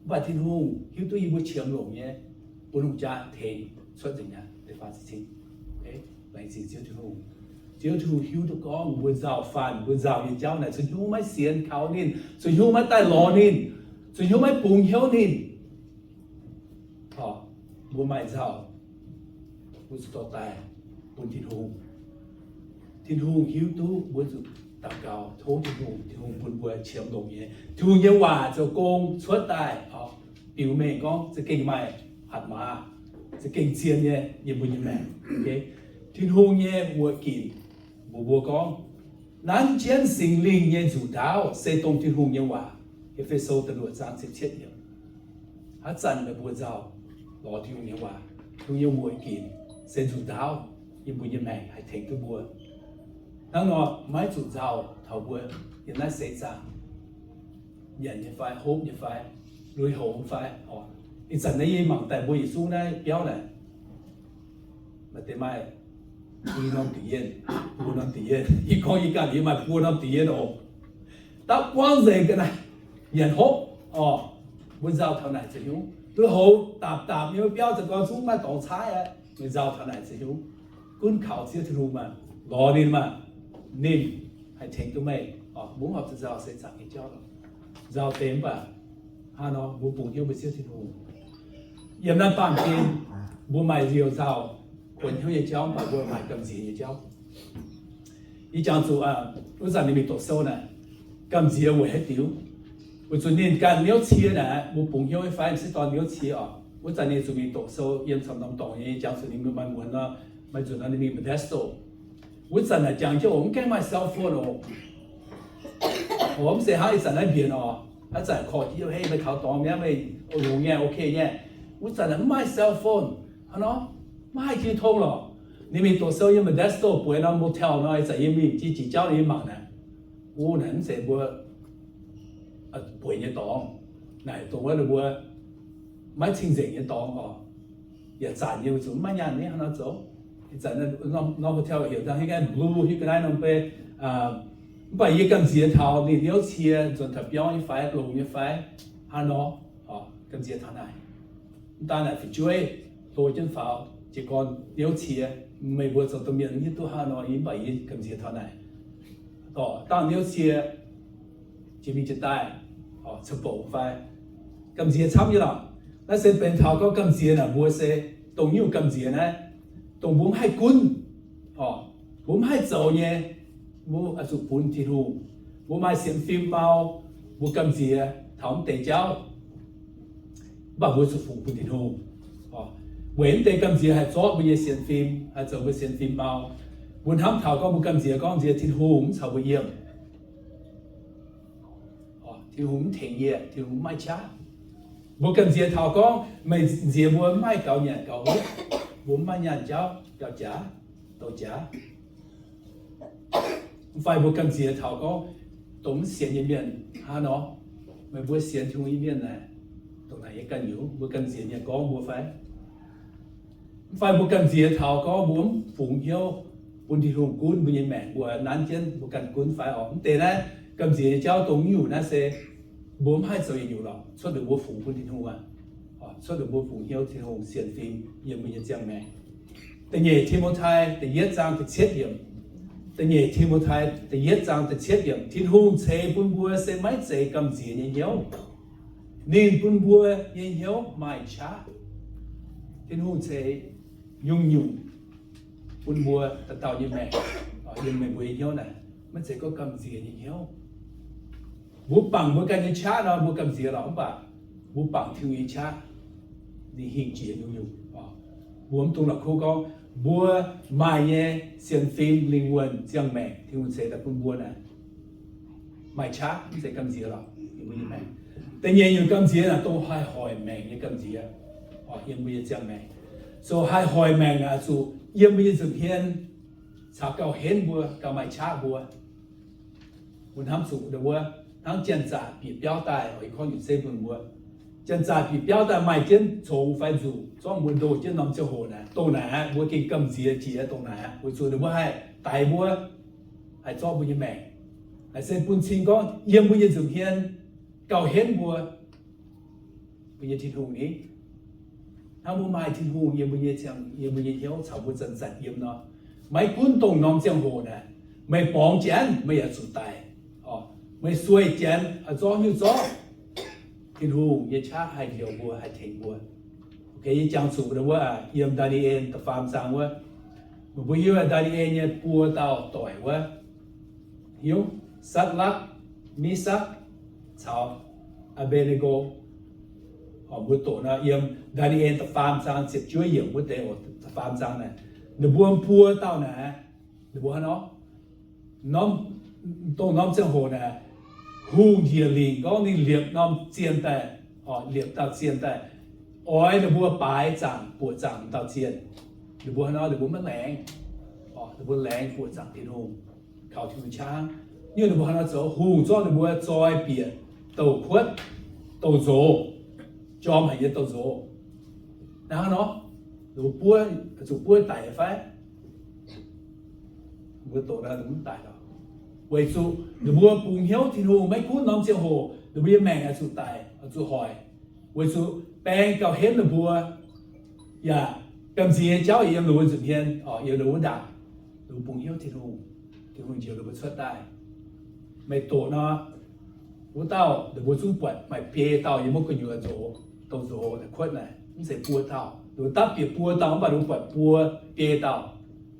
Mv baac Tin-Hungh hiuv duqv yie mbuo qiemx longc nyei, bun hungh jaa tengx cuotv nzengc aqv deix faah ziepc cin. Laengz zingh Ziouv Tin-Hungh. Ziouv Tin-Hungh hiuv duqv gorngv mbuo nzauh faanh, mbuo nzauh nyei jauv naaic zuqc hnyouv maiv sienx kaux ninh, zuqc hnyouv maiv daaih lorz ninh, zuqc hnyouv maiv bungx hnyouv ninh. Mbuo maaih nzauh, mbuo zuqc dorh daaih bun Tin-Hungh. Tin-Hungh hiuv duqv mbuo zuqc daux gaux tov Tin-Hungh, Tin-Hungh bun mbuo qiemx longc nyei. Tin-Hungh nyei waac zoux gong cuotv daaih, biux mengh gorngv za'gengh maaih hatc maaz, za'gengh zien nyei yiem mbuo nyei maengc. Tin-Hungh nyei wuoqc ginc, mbuox mbuo gorngv, nanv jienv Singx Lingh nyei nzuqc ndaauv se dongh Tin-Hungh nyei waac. E^fe^so da'luoqc zaang ziepc cietv yiemc. Haaix zanc meih mbuo nzauh, lorz Tin-Hungh nyei waac, Tin-Hungh nyei wuoqc ginc se nzuqc ndaauv yiem mbuo nyei maengc haih tengx duqv mbuo. Hnangv nor maiv zuqc nzauh taux mbuo yiem naaiv seix zaangc, nyanc nyei fai, hopv nyei fai, lui-houx fai. Ih zanc naaiv yie mangc daaih mbuo yietc zungv naaiv biauv naaic, maaih deix maaih i norm dingc yienh, buo norm dingc yienh. Yie gorngv yie ganh yie maaih buo norm dingc yienh oc. Dapv buangv nzengc ga'naaiv, nyanc hopv oc. Mbuo nzauh taux naaic ziouc hiuv. Lui-houx dapc dapc nyei, biauv za'gengh zungv maaih dorngx caaiv aqv. Meih nzauh taux naaic ziouc hiuv. Gunv kaux Ziouv Tin-Hungh maah, lorz ninh maah, ninh haih tengx duqv meih. Mungv horpc zuqc nzauh seix zaangc nyei jauv. Nzauh deix mv baac hnangv nor mbuo bungx hnyouv mbuo Ziouv Tin-Hungh. Yiem naaiv baamh gen mbuo maaih liouh nzauh kuonx hnyouv nyei jauv, mv baac mbuo maaih gamh nziex nyei jauv. Yie jangx zuqc wuov zanc ninh mingh doqc sou naaic, gamh nziex weic haaix diuc? Weic zuqc ninh ganh niouv cie naaic, mbuo bungx hnyouv nyei fai m'sieqv dorn niouv cie oc. Wuov zanc ninh zuqc mingh doqc sou yiem camv norm dorngx nyei, jangx zuqc ninh mingh maaih muonz nor, maaih nzunc nor ninh mingh Modesto. Wuov zanc naaic jangx jienv oc, mv gaengh maaih cell phone oc. Oc, mv zeiz hnangv ih zanc naaiv mbienc oc. Ih zanc korv jienv, hei, meih taux dorngx mi'aqv, meih longx nyei, ok nyei. Wuov zanc naaic mv maaih cell phone hnangv nor, mv haih jiu tong lorqc. Ninh mingh doqc sou yiem Modesto bueix norm motel nor, ih zanc yie mingh jiex jiex jauv ninh mangc naaic. Wuov naaic mv zeiz mbuo bueix nyei dorngx. Naaic dongh wuov ninh mbuo maiv cing-nzengc nyei dorngx oc. Yietc zanc yie zuqc maiv nyaanh nyei hnangv nor zoux. Ih zanc norm hotel heuc dangh hiuv gaengh blue hiuv ga'naaiv norm bei, mv baac yie gamh nziex taux ninh niouv cie nzuonx taux biauv nyei fai, longx nyei fai, hnangv nor, gamh nziex taux naaic. Mv daan naaic fu'jueiv hlo jienv faaux, jiez gorn niouv cie, meih mbuo zoux domh mienh hiuv duqv hnangv nor, mv baac yie gamh nziex taux naaic. Dorh dangh niouv cie, jiex mingh jiex daaih, ca'bouc fai, gamh nziex camv nyei lorqc. Naaiv se benx taux gorngv gamh nziex naaic mbuo se dongh nyungc gamh nziex naaiv, dongh mbuo mv haih gunv, mbuo mv haih zoux nyei, mbuo oix zuqc funx Tin-Hungh. Mbuo maaih sienx fim mau, mbuo gamh nziex taux mv deix jauv, mv baac mbuo zuqc fungx bun Tin-Hungh. Weic mv deix gamh nziex haih zorqv mbuo nyei sienx fim, haih zoux mbuo sienx fim mau. Mbuo hnamv taux gorngv mbuo gamh nziex gorngv nziex Tin-Hungh mv caux mbuo yiem. Tin-Hungh mv tengx yie, Tin-Hungh mv maaih qaqv. Mbuo gamh nziex taux gorngv meih nziex mbuo mv maaih gaux nyanc gaux hopv, mbuo mv maaih nyaanh jauv, jauv-jaax, douh jaax. Mv fai mbuo gamh nziex taux gorngv dongh mv sienx nyei mienh hnangv nor, meih mbuo sienx Tin-Hungh nyei mienh naaic, dongh naaic nyei ganh nyungc, mbuo gamh nziex mienh gorngv mbuo fai? Mv fai mbuo gamh nziex taux gorngv mbuo mv fungx hnyouv bun Tin-Hungh gunv mbuo nyei maengc, mbuo nanv jienv mbuo ganh gunv fai orqc? Mv deix naaiv gamh nziex nyei jauv dongh nyungc naaiv se mbuo mv haih zoux yietc nyungc lorqc, cuotv liuz mbuo fungx bun Tin-Hungh aqv. Cuotv liuz mbuo fungx hnyouv Tin-Hungh sienx fim yiem mbuo nyei ziangh maengc. Da'nyeic Ti^mo^tai da'yietv zaang da'cietv yiemc. Da'nyeic Ti^mo^tai da'yietv zaang da'cietv yiemc, Tin-Hungh ceix bun mbuo se maiv zeiz gamh nziex nyei hnyouv. Ninh bun mbuo nyei hnyouv maaih qaqv. Tin-Hungh ceix nyungc-nyungc bun mbuo dauh dauh nyei maengc, yiem meih mbuo nyei hnyouv naaic, maiv zeiz gorngv gamh nziex nyei hnyouv. Mbuo bangc mbuo ganh nyei qaqv nor, mbuo gamh nziex lorqc, mv baac mbuo bangc Tin-Hungh nyei qaqv, ninh hingh jiex nyungc-nyungc. Mbuo mv dungx la'kuqv gorngv mbuo maaih nyei sienx fim, lingh wuonh, ziangh maengc, Tin-Hungh ceix daaih bun mbuo naaic, maaih qaqv, mv zeiz gamh nziex lorqc. Da'nyeic nyungc gamh nziex naaic dongh haih hoic maengc nyei gamh nziex, yiem mbuo nyei ziangh maengc. So haih hoic maengc naaic zuqc yiem mbuo nyei nza'hmien caux gauh henv mbuo, gauh maaih qaqv mbuo. Mbuo hnamv zuqc ndau wuov hnangv janx-zaqc bieqc biauv daaih, oix korv nyutc zeiv bun mbuo. Janx-zaqc bieqc biauv daaih maaih jienv congx fai nzuqc, zorqv mbuo ndoh jienv norm ziangh hoc naaic, dongh naaic aqv, mbuo gengh gamh nziex jiex dongh naaic aqv, weic zuqc ninh mbuo haih daix mbuo, haih zorqv mbuo nyei maengc. Naaic se bun cing gorngv yiem mbuo nyei nza'hmien gauh henv mbuo, mbuo nyei Tin-Hungh ni. Hnangv mbuo maaih Tin-Hungh yiem mbuo nyei ziangh, yiem mbuo nyei hnyouv caux mbuo zanc-zanc yiem nor, maiv gunv dongh norm ziangh hoc naaic, meih borngz janx meih yaac zuqc daic, meih sueih janx zorqv nyungc zorqv, Tin-Hungh nyei qaqv haih njoux mbuo, haih tengx mbuo. Yie jangx zuqc wuov, yiem Ndaa^ni^en da'faam zaang wuov, meih mbuo hiuv Ndaa^ni^en nyei buo dauh doic wuov, hiuv, Satc^lakv, Misakc, caux Aa^mbe^naa^go. Mbuo doqc nor yiem Ndaa^ni^en da'faam zaang ziepc juov yiemc wuov deix, da'faam zaang naaic, ninh mbuo buo dauh naaic, ninh mbuo hnangv nor, norm, dongh norm ziangh hoc naaic, hungh njiec lingc gorngv ninh liepc norm zien daaih, liepc dauh zien daaih, oix ninh mbuo baaix zaangc buoqc zaangc dauh zien. Ninh mbuo hnangv nor ninh mbuo maiv laengz, ninh mbuo laengz buoqc zaangc Tin-Hungh, kaux Tin-Hungh qaqv. Ninh mbuo hnangv nor zoux, hungh zorqv ninh mbuo zoi bieqc douc kuotv, douc nzox, jorm haic nyei douc nzox. Hnangv nor, ninh mbuo buov, zuqc buov daic fai? Mbuo doqc nor ninh mbuo mv daic lorqc. Weic zuqc ninh mbuo bungx hnyouv Tin-Hungh, maiv gunv norm ziangh hoc ninh mbuo nyei maengc oix zuqc daic, oix zuqc hoic, weic zuqc baeng gauh henv ninh mbuo, yaac gamh nziex nyei jauv yiem ninh mbuo nza'hmien, yiem ninh mbuo ndaangc. Ninh mbuo bungx hnyouv Tin-Hungh, Tin-Hungh njoux ninh mbuo cuotv daaih. Meih doqc nor, wuov dauh ninh mbuo zungv buatc maaih biei dauh yiem wuov gu'nyuoz nzox, douc nzox kuotv naaic, mv zeiz buo dauh. Ninh mbuo dapv bieqc buo dauh mv baac ninh mbuo buatc buo, biei dauh.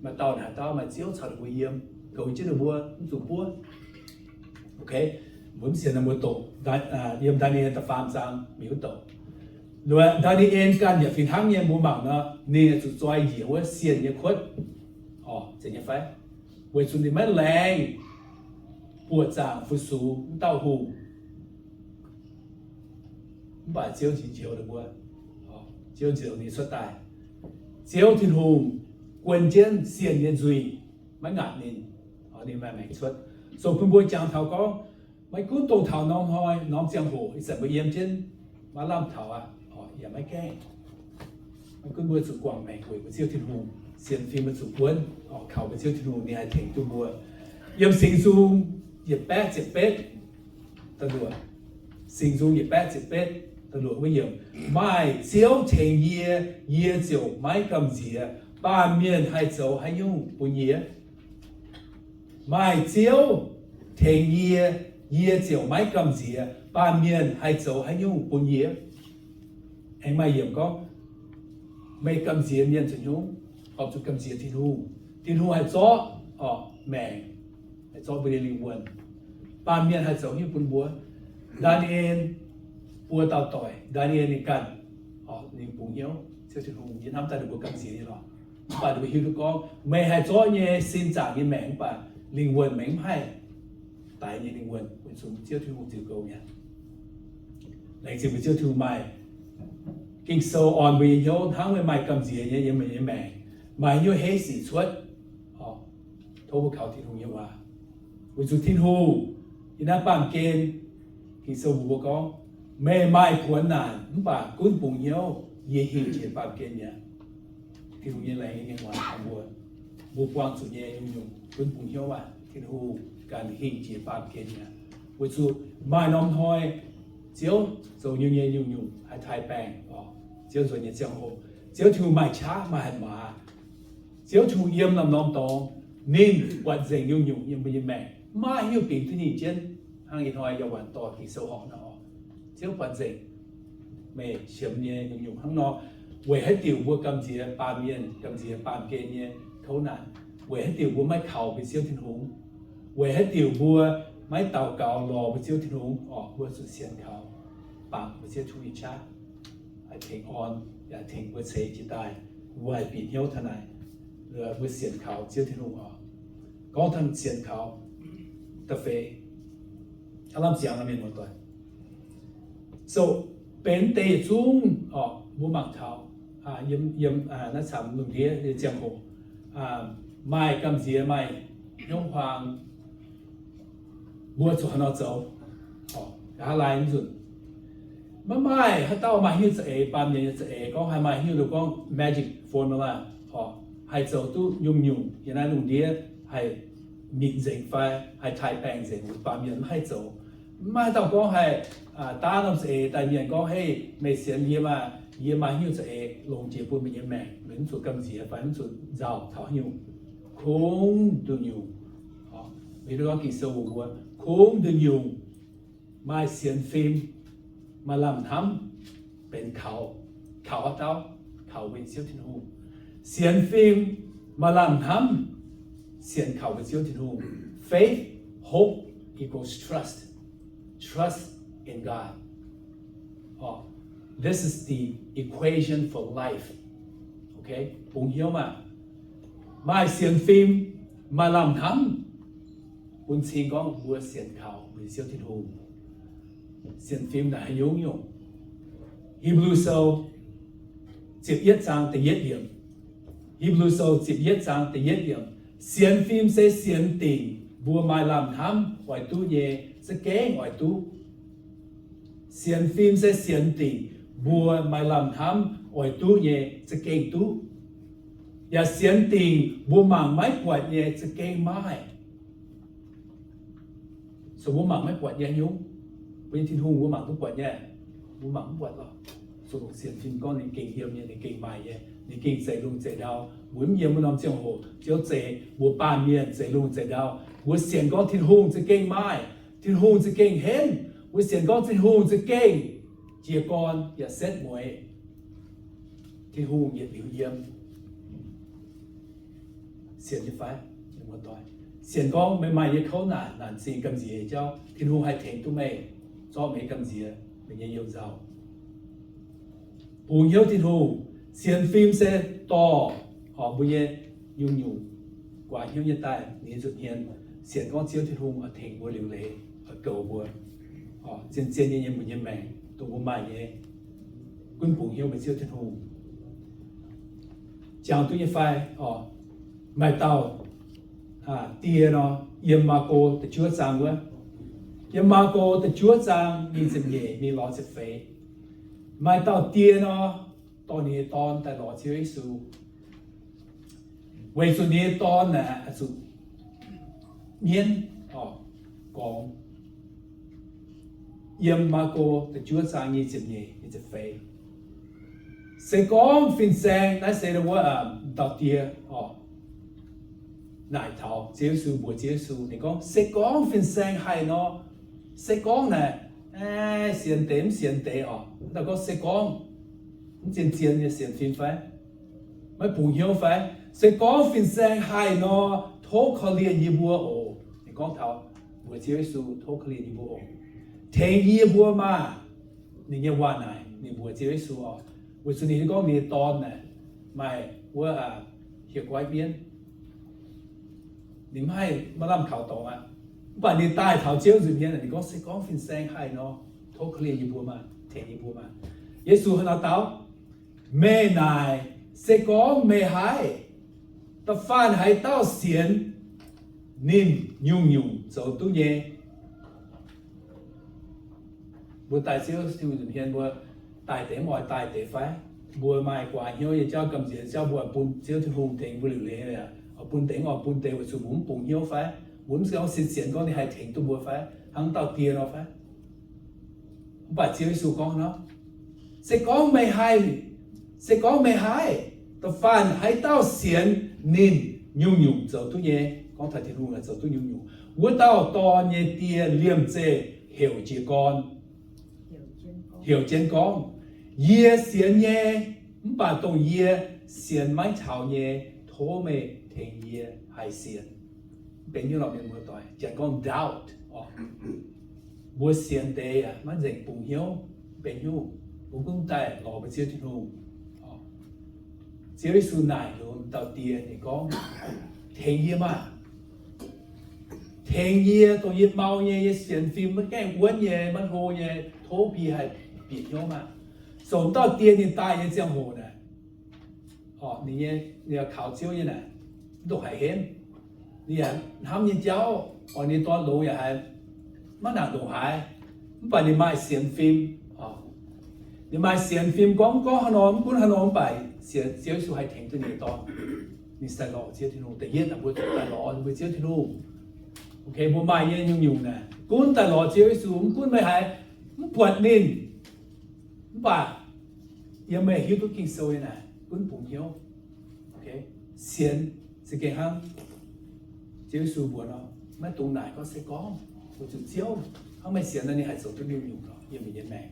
Maaih dauh naaic, dauh maaih Ziouv caux ninh mbuo yiem, goux jienv ninh mbuo, mv zuqc buov. Mbuo mv sienx nor mbuo doqc yiem Ndaa^ni^en da'faam zaang mingh wuov douc. Ndaa^ni^en ganh yaac fih hnangv nyei, mbuo mangc nor, ninh zuqc zoi njiec wuov sienh nyei kuotv, zeiz nyei fai? Weic zuqc ninh maiv laengz buoqc zaangc fu-sux wuov dauh hungh. Mv baac Ziouv njoux ninh mbuo, Ziouv njoux ninh cuotv daaih. Ziouv Tin-Hungh guon jienv sienh nyei nzuih, maiv ngaatc ninh, ninh maaih maengc cuotv. So bun mbuo jangx taux gorngv, maiv gunv dongh taux norm hnoi norm ziangh hoc, ih zanc mbuo yiem jienv maiv lamh taux aqv, yaac maiv gaengh. Gunv mbuo zuqc guangc maengc weic mbuo Ziouv Tin-Hungh, sienx fim mbuo zuqc buonv, kaux mbuo Ziouv Tin-Hungh ninh haih tengx duqv mbuo. Yiem Singx Nzung yietc baeqv ziepc betv da'luoqc, Singx Nzung yietc baeqv ziepc betv da'luoqc wuov yiemc, maaih Ziouv tengx yie, yie ziouc maiv gamh nziex. Baamh mienh haih zoux haaix nyungc bun yie? Maaih Ziouv tengx yie, yie ziouc maiv gamh nziex. Baamh mienh haih zoux haaix nyungc bun yie? Aengx maaih yiemc gorngv, meih gamh nziex mienh zoux haaix nyungc? Horpc zuqc gamh nziex Tin-Hungh. Tin-Hungh haih zorqv, orqc, maengc, haih zorqv mbuo nyei lingh wuonh. Baamh mienh haih zoux haaix nyungc bun mbuo? Ndaa^ni^en buo dauh doic, Ndaa^ni^en ninh ganh, orqc, ninh bungx hnyouv Ziouv Tin-Hungh, yie hnamv daaih ninh mbuo gamh nziex nyei lorqc. Mv baac ninh mbuo hiuv duqv gorngv meih haih zorqv nyei sin zaangc nyei maengc, mv baac lingh wuonh meih mv haih. Daix nyei lingh wuonh, weic zuqc Ziouv Tin-Hungh ziux goux mi'aqv. Laengz zingh mbuo Ziouv Tin-Hungh maaih Ging-Sou orn mbuo nyei hnyouv hnangv meih maaih gamh nziex nyei yiem meih nyei maengc, maaih haaix nyungc heiv sic cuotv, tov mbuo kaux Tin-Hungh nyei waac. Weic zuqc Tin-Hungh yiem naaiv baamh gen, Ging-Sou mbuox mbuo gorngv, meih maaih kuonx naanc mv baac gunv bungx hnyouv, yie hingh jiex baamh gen mi'aqv. Tin-Hungh nyei laengz nyei waac taux mbuo, mbuo buangh zuqc nyei nyungc-nyungc gunv bungx hnyouv aqv. Tin-Hungh ganh hingh jiex baamh gen mi'aqv. Weic zuqc maaih norm hnoi Ziouv zoux nyungc-nyungc nyungc-nyungc haih taaih baengh, Ziouv nzuonx nyei ziangh hoc, Ziouv Tin-Hungh maaih qaqv maaih hatc maaz. Ziouv Tin-Hungh yiem norm-norm dorngx, ninh buatc nzengc nyungc-nyungc yiem mbuo nyei maengc, maiv hiuv bingx duqv ninh jienv. Hnangv ih hnoi yaac waanc dorh Ging-Sou horpc nor, Ziouv buatc nzengc meih qiemx nyei nyungc-nyungc hnangv nor, weic haaix diuc mbuo gamh nziex baamh mienh, gamh nziex baamh gen nyei kouv naanc, weic haaix diuc mbuo maiv kaux mbuo Ziouv Tin-Hungh, weic haaix diuc mbuo maiv daux gaux lorz mbuo Ziouv Tin-Hungh, orqc, mbuo zuqc sienx kaux, bangc mbuo Ziouv Tin-Hungh nyei qaqv haih tengx orn, yaac tengx mbuo ceix jiez daaih, mbuo haih bieqc hnyouv taux naaic, mbuo sienx kaux Ziouv Tin-Hungh orqc. Gorngv taux sienx kaux, da'feix, aav lamh ziangx mienh muoz-doic. So, benx deix yietc zungv orqc, mbuo mangc taux yiem, yiem naaiv camv lungh ndiev nyei ziangh hoc, maaih gamh nziex maaih hnyouv huaang, mbuo zuqc haaix nor zoux, nqa'haav laai mv nzunc. Maiv maaih haaix dauh maaih haaix nyungc za'eix, baamh mienh nyei za'eix gorngv haih maaih haaix nyungc gorngv magic formula, orqc, haih zoux duqv nyungc-nyungc yiem naaiv lungh ndiev haih mitc nzengc fai haih taaih baengh nzengc, baamh mienh maiv haih zoux. Maiv maaih haaix dauh gorngv haih daav norm za'eix daaih mienh gorngv, hei, meih sienx yie maah, yie maaih haaix nyungc za'eix longc jiex bun meih nyei maengc, meih mv zuqc gamh nziex fai mv zuqc nzauh taux haaix nyungc. Kungx nduqc nyungc, meih gorngv Ging-Sou mbuox mbuo, kungx nduqc nyungc maaih sienx fim, maaih lamh hnamv, benx kaux, kaux haaix dauh? Kaux mbuo nyei Ziouv Tin-Hungh. Sienx fim, maaih lamh hnamv, sienx kaux mbuo Ziouv Tin-Hungh. Faith, hope equals trust. Trust in God. This is the equation for life. Okay, bungx hnyouv maah! Maaih sienx fim, maaih lamh hnamv, bun cing gorngv mbuo sienx kaux mbuo nyei Ziouv Tin-Hungh. Sienx fim naaic haaix nyungc nyungc? Hipv^lu Sou ziepc yietv zaang da'yietv yiemc. Hipv^lu Sou ziepc yietv zaang da'yietv yiemc. Sienx fim se sienx dingc mbuo maaih lamh hnamv oix duqv nyei, za'gengh oix duqv. Sienx fim se sienx dingc mbuo maaih lamh hnamv oix duqv nyei, za'gengh duqv. Yaac sienx dingc mbuo mangc maiv buatc nyei, za'gengh maaih. So mbuo mangc maiv buatc nyei nyungc, mbuo nyei Tin-Hungh mbuo mangc duqv buatc nyei? Mbuo mangc mv buatc lorqc. So longc sienx fim gorngv ninh gengh yiem nyei, ninh gengh maaih nyei, ninh gengh zeix lungh zeix ndau. Mbuo mv yiem wuov norm ziangh hoc, Ziouv zeix mbuo baamh mienh zeix lungh zeix ndau. Mbuo sienx gorngv Tin-Hungh za'gengh maaih, Tin-Hungh za'gengh henv. Mbuo sienx gorngv Tin-Hungh za'gengh jiez gorn yaac setv mueiz. Tin-Hungh yietc liuz yiem. Sienx nyei fai? Sienx gorngv meih maaih nyei kouv naanc, naanc zingh gamh nziex jauv, Tin-Hungh haih tengx duqv meih, zorqv meih nyei gamh nziex, meih nyei you nzauh. Bungx hnyouv Tin-Hungh, sienx fim se dorh, orqc, mbuo nyei nyungc-nyungc guaax hnyouv nyei daaih ninh nzutc hmien, sienx gorngv Ziouv Tin-Hungh oix tengx mbuo liuc leiz, oix goux mbuo, zien-zien nyei yiem mbuo nyei maengc dongh mbuo maaih nyei, gunv bungx hnyouv mbuo Ziouv Tin-Hungh. Jangx duqv nyei fai? Orqc, maaih dauh die nor, yiem Maako da'juov zaang wuov, yiem Maako da'juov zaang mingh ziepc nyeic mingh lorz ziepc feix. Maaih dauh die nor, dorh ninh nyei Dorn daaih lorz Ziouv Yesu, weic zuqc ninh nyei Dorn naaic zuqc mienv, gorngv yiem Maako da'juov zaang nyic ziepc nyeic, nyic ziepc feix, se gorngv fin-saeng, naaiv se wuov dauh die, naaic taux Ziouv Yesu, mbuox Ziouv Yesu, ninh gorngv, se gorngv fin-saeng haih nor, se gorngv naaic, sienx deix mv sienx deix oc, daaih gorngv se gorngv, mv zien-zien nyei sienx fim fai? Maiv bungx hnyouv fai? Se gorngv fin-saeng haih nor, tov korv-lienh yie mbuo oc. Ninh gorngv taux mbuox Ziouv Yesu, tov korv-lienh yie mbuo oc, tengx yie mbuo maah! Ninh nyei waac naaic ninh mbuox Ziouv Yesu oc, weic zuqc ninh hiuv gorngv ninh nyei Dorn naaic maaih wuov hieh goiv mienv, ninh mv haih maaih lamh kaux dorngx aqv. Mv baac ninh daaih taux Ziouv nzuonx hmien, ninh gorngv, se gorngv fin-saeng haih nor, tov korv-lienh yie mbuo maah, tengx yie mbuo maah! Yesu hnangv naaiv dau, meih naaic, se gorngv meih haih, da'faanh haaix dauh sienx ninh, nyungc-nyungc zoux duqv nyei. Mbuo daaih Ziouv Tin-Hungh nzuonx hmien, mbuo daaih deix mv oix daaih deix fai? Mbuo maaih guaax hnyouv nyei jauv, gamh nziex jauv, mbuo oix bun Ziouv Tin-Hungh tengx mbuo liuc leiz, oix bun deix, oix bun deix, weic zuqc mbuo mv bungx hnyouv fai? Mbuo mv sienx, sienx gorngv ninh haih tengx duqv mbuo fai? Hnangv dauh die nor fai? Mv baac Ziouv Yesu gorngv nor, se gorngv meih haih, se gorngv meih haih, da'faanh haaix dauh sienx ninh, nyungc-nyungc zoux duqv nyei. Gorngv taux Tin-Hungh naaic zoux duqv nyungc-nyungc. Wuov dauh dorn nyei die liemh zeih heuc jiez gorn, heuc jienv gorngv, yie sienx nyei, mv baac dongh yie sienx maiv taux nyei, tov meih tengx yie haih sienx. Mv benx hnyouv lorqc, mienh muoz-doic, janx gorngv doubt oc. Mbuo sienx deix yaac maiv nzengc bungx hnyouv, mv benx hnyouv. Mbuo gunv daaih lorz mbuo Ziouv Tin-Hungh. Ziouv Yesu naaic loz dauh die, ninh gorngv, tengx yie maah! Tengx yie, dongh yie mau nyei, yie sienx fim maiv gaengh wuonv nyei, maiv hlo nyei, tov bie haih bieqc hnyouv maah! Zoux dauh die ninh daaih nyei ziangh hoc naaic, ninh nyei, ninh kaux Ziouv nyei naaic, mv dungx haiz henv. Ninh yaac hnamv nyei jauv, oix ninh dorn longx yaac haiz maiv nangc ndongc haaix. Mv baac ninh maaih sienx fim. Ninh maaih sienx fim gorngv, gorngv haaix nor, mv gunv haaix nor, mv baac sienx Ziouv Yesu haih tengx duqv ninh nyei dorn. Ninh daaih lorz Ziouv Tin-Hungh. Da'yietv naaic mbuo daaih lorz mbuo Ziouv Tin-Hungh. Ok, mbuo maaih nyei nyungc-nyungc naaic, gunv daaih lorz Ziouv Yesu, mv gunv meih haiz mv buatc ninh, mv baac yiem meih hiuv duqv Ging-Sou nyei naaic, gunv bungx hnyouv. Sienx za'gengh hnangv Ziouv Yesu mbuox nor, maiv dungx naaic gorngv se gorngv, weic zuqc Ziouv hnangv meih sienx nor, ninh haih zoux duqv nyungc-nyungc nor yiem meih nyei maengc.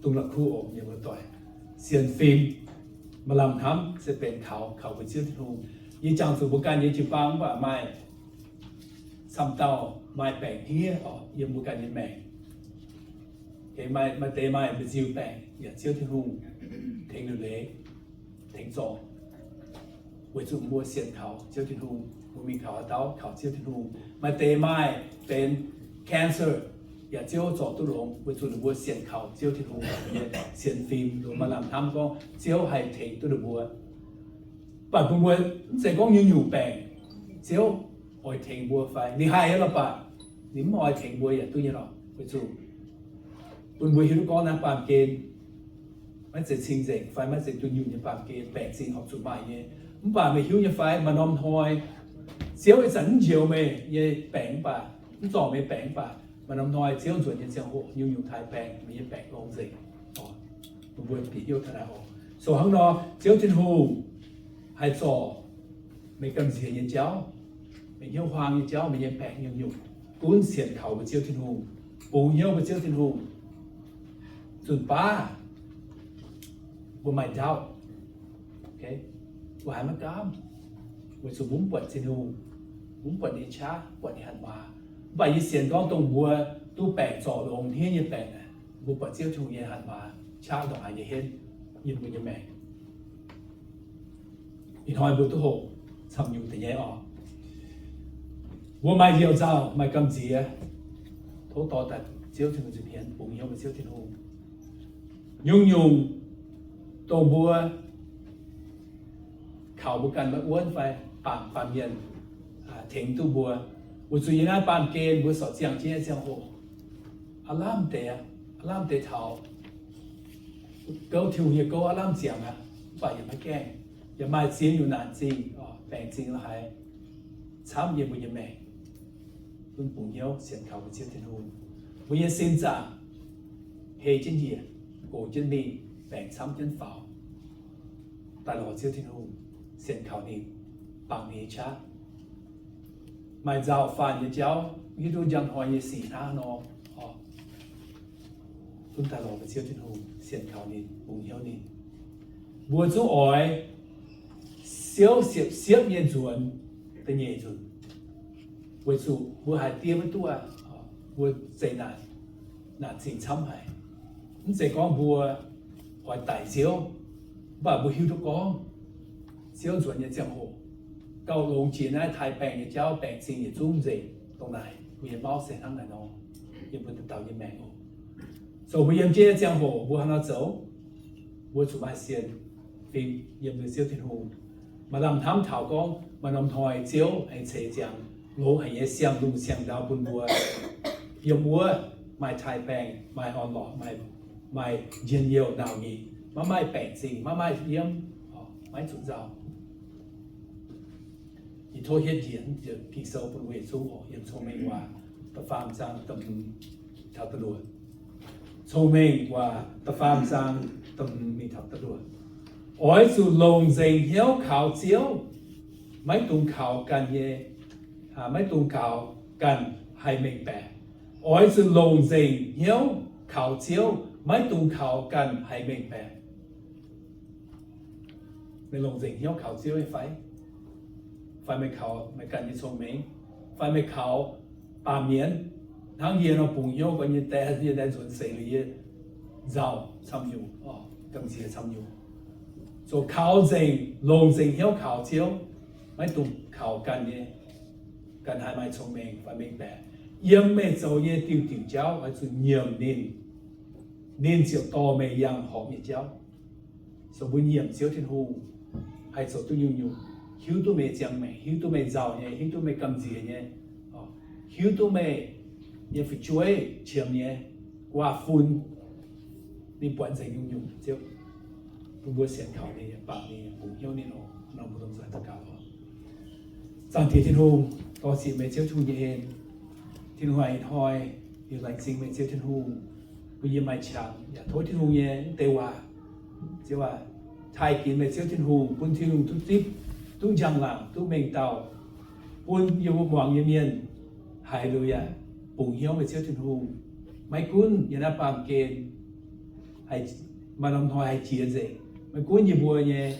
Dongh la'kuqv oc, mienh muoz-doic. Sienx fim, maaih lamh hnamv se benx kaux, kaux mbuo Ziouv Tin-Hungh. Yie jangx zuqc mbuo ganh nyei jiu-baang mv baac maaih camv dauh maaih baengc hniev oc, yiem mbuo ganh nyei maengc. Maaih deix maaih mbu'nziu baengc yaac Ziouv Tin-Hungh tengx liuc leiz, tengx zorc, weic zuqc mbuo sienx kaux Ziouv Tin-Hungh, mbuo mingh kaux haaix dauh kaux Ziouv Tin-Hungh. Maaih deix maaih benx cancer yaac Ziouv zorc duqv longx, weic zuqc ninh mbuo sienx kaux Ziouv Tin-Hungh, sienx fim, ninh mbuo maaih lamh hnamv gorngv Ziouv haih tengx duqv ninh mbuo. Mv baac bun mbuo mv zeiz gorngv nyungc-nyungc baengc Ziouv oix tengx mbuo fai? Ninh haih lorqc, mv baac ninh mv oix tengx mbuo yaac duqv nyei lorqc. Weic zuqc bun mbuo hiuv duqv gorngv naaiv baamh gen maiv zeiz cing-nzengc fai maiv zeiz dunh yunh nyei baamh gen, baengc zingh horpc zuqc maaih nyei. Mv baac meih hiuv nyei fai, maaih norm hnoi Ziouv ih zanc mv njoux meih nyei baengc mv baac, mv zorc meih baengc mv baac, maaih norm hnoi Ziouv nzuonx nyei ziangh hoc nyungc-nyungc taaih baengc, meih nyei baengc longx nzengc. Mbuo bieqc hnyouv taux naaiv oc. So hnangv nor, Ziouv Tin-Hungh haih zorc meih gamh nziex nyei jauv, meih hnyouv huaang nyei jauv, meih nyei baengc nyungc-nyungc, gunv sienx kaux mbuo Ziouv Tin-Hungh, bungx hnyouv mbuo Ziouv Tin-Hungh. Nzunc baav mbuo maaih doubt, mbuo haiz maiv gaamv, weic zuqc mbuo mv buatc Tin-Hungh, mbuo mv buatc ninh nyei qaqv, mv buatc ninh hatc maaz. Mv baac yie sienx gorngv dongh mbuo duqv baengc zorc longx hniev nyei baengc aeqv, mbuo buatc Ziouv Tin-Hungh nyei hatc maaz, qaqv ndongc haaix nyei henv yiem mbuo nyei maengc. Ih hnoi mbuo duqv hoqc camv nyungc deix nyei oc. Mbuo maaih ndiouh nzauh, maaih gamh nziex, tov dorh daaih Ziouv Tin-Hungh nzuih hmien, bungx hnyouv mbuo Ziouv Tin-Hungh. Nyungc-nyungc dongh mbuo kaux mbuo ganh maiv wuonv fai baamh, baamh mienh tengx duqv mbuo. Weic zuqc yiem naaiv baamh gen mbuo sorc ziangh jienv nyei ziangh hoc, aav lamh deix, aav lamh deix taux gouv Tin-Hungh nyei gouv aav lamh ziangx aqv, mv baac yaac maiv gaengh. Yaac maaih ziex nyungc naanc zingh, baengc zingh la'haaix camv yiem mbuo nyei maengc. Bun bungx hnyouv sienx kaux mbuo Ziouv Tin-Hungh. Mbuo nyei sin zaangc hei jienv njiec, gox jienv mingh, baengc camv jienv faaux, daaih lorz Ziouv Tin-Hungh, sienx kaux ninh, bangc ninh nyei qaqv. Maaih nzauh faanh nyei jauv, hiuv duqv njang hnoi nyei sic hnangv nor, zunv daaih lorz mbuo Ziouv Tin-Hungh, sienx kaux ninh, bungx hnyouv ninh. Mbuo zungv oix siouv siepv-siepv nyei nzuonx da'nyeic nzunc, weic zuqc mbuo haiz diev maiv duqv aqv. Mbuo zeqc naanc, naanc zingh camv haic. Mv zeiz gorngv mbuo oix daic Ziouv, mv baac mbuo hiuv duqv gorngv Ziouv nzuonx nyei ziangh hoc gauh longx jiex naaiv taaih baengh nyei jauv, baengc zingh yietc zungv nzengc. Dongh naaic mbuo nyei mauv se hnangv naaiv nor yiem mbuo dauh dauh nyei maengc oc. Zoux mbuo yiem jienv nyei ziangh hoc mbuo haaix nor zoux? Mbuo zuqc maaih sienx fim yiem mbuo Ziouv Tin-Hungh. Maaih lamh hnamv taux gorngv maaih norm hnoi Ziouv aengx ceix ziangx longx haic nyei siang-lungh siang-ndau bun mbuo. Yiem wuov maaih taaih baengh, maaih orn-lorqc, maaih njien-youh nauc nyic, maiv maaih baengc zingh, maiv maaih yiem, maiv zuqc nzauh. Yie tov hietv njiec Ging-Sou bun weic zungv oc, yiem Cong-Mengh Waac da'faam zaang da'hmz taux da'luoqc. Cong-Mengh Waac da'faam zaang da'hmz mingh taux da'luoqc. Oix zuqc longc nzengc hnyouv kaux Ziouv, maiv dungx kaux ganh nyei, maiv dungx kaux ganh haih mengh baeqc. Oix zuqc longc nzengc hnyouv kaux Ziouv, maiv dungx kaux ganh haih mengh baeqc. Meih longc nzengc hnyouv kaux Ziouv nyei fai? Fai meih kaux meih ganh nyei cong-mengh? Fai meih kaux baamh mienh? Hnangv yie nor bungx hnyouv gorngv yie nyei dae, yie nyei dae nzuonx seix liuz yie nzauh camv nyungc, gamh nziex camv nyungc. Zoux kaux nzengc, longc nzengc hnyouv kaux Ziouv, maiv dungx kaux ganh nyei, ganh haih maaih cong-mengh fai mengh baeqc. Yiem meih zoux nyei diuh diuc jauv oix zuqc nyiemc ninh, ninh ziouc dorh meih yangh horpc nyei jauv. Zoux mbuo nyiemc Ziouv Tin-Hungh haih zoux duqv nyungc-nyungc, hiuv duqv meih ziangh maengc, hiuv duqv meih nzauh nyei, hiuv duqv meih gamh nziex nyei, hiuv duqv meih nyei fu'jueiv qiemx nyei, guaav fun, ninh buatc nzengc nyungc-nyungc. Ziouv, bun mbuo sienx kaux ninh, bangc ninh, bungx hnyouv ninh oc. Nor mbuo lomh nzoih daux gaux oc. Zaangc Diex Tin-Hungh, dor-ziec meih Ziouv Tin-Hungh nyei en. Tin-Hungh aac, ih hnoi yie laengz zingh meih Ziouv Tin-Hungh bun yie maaih qangx yaac tov Tin-Hungh nyei deix waac, Ziouv aac, taaih ginx meih Ziouv Tin-Hungh, bun Tin-Hungh duqv zipv, duqv njang-laangc, duqv mengh dauh, bun yie mbuo muangx nyei mienh haiz liuz yaac bungx hnyouv meih Ziouv Tin-Hungh. Maiv gunv yiem naaiv baamh gen maaih norm hnoi haih jiex nzengc, maiv gunv yie mbuo nyei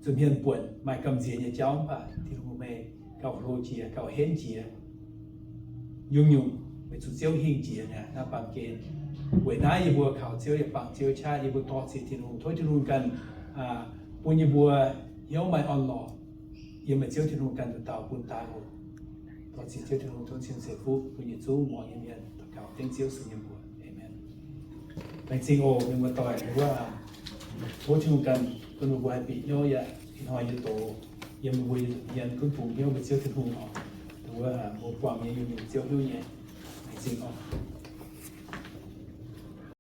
zuqc hmien buonc maaih gamh nziex nyei jauv, mv baac Tin-Hungh meih gauh hlo jiex, gauh henv jiex nyungc-nyungc, weic zuqc Ziouv hingh jiex mi'aqv naaiv baamh gen. Weic naaiv yie mbuo kaux Ziouv yaac bangc Ziouv qaqv, yie mbuo dor-ziec Tin-Hungh, tov Tin-Hungh ganh bun yie mbuo hnyouv maaih orn-lorqc yiem meih Ziouv Tin-Hungh ganh nduqc dauh bun daaih oc. Dor-ziec Ziouv Tin-Hungh tov cing-nzengc fuqv bun yietc zungv muangx nyei mienh. Daux gaux dengv Ziouv Yesu nyei mbuox. Aamen. Laengz zingh oc, mienh muoz-doic, wuov, tov Tin-Hungh ganh bun mbuo haih bieqc hnyouv yaac ih hnoi nyei doz yiem mbuo nyei nza'hmien gunv bungx hnyouv meih Ziouv Tin-Hungh oc. Wuov, mbuo buangh nyei nyungc-nyungc Ziouv hnyouv nyei. Laengz zingh oc.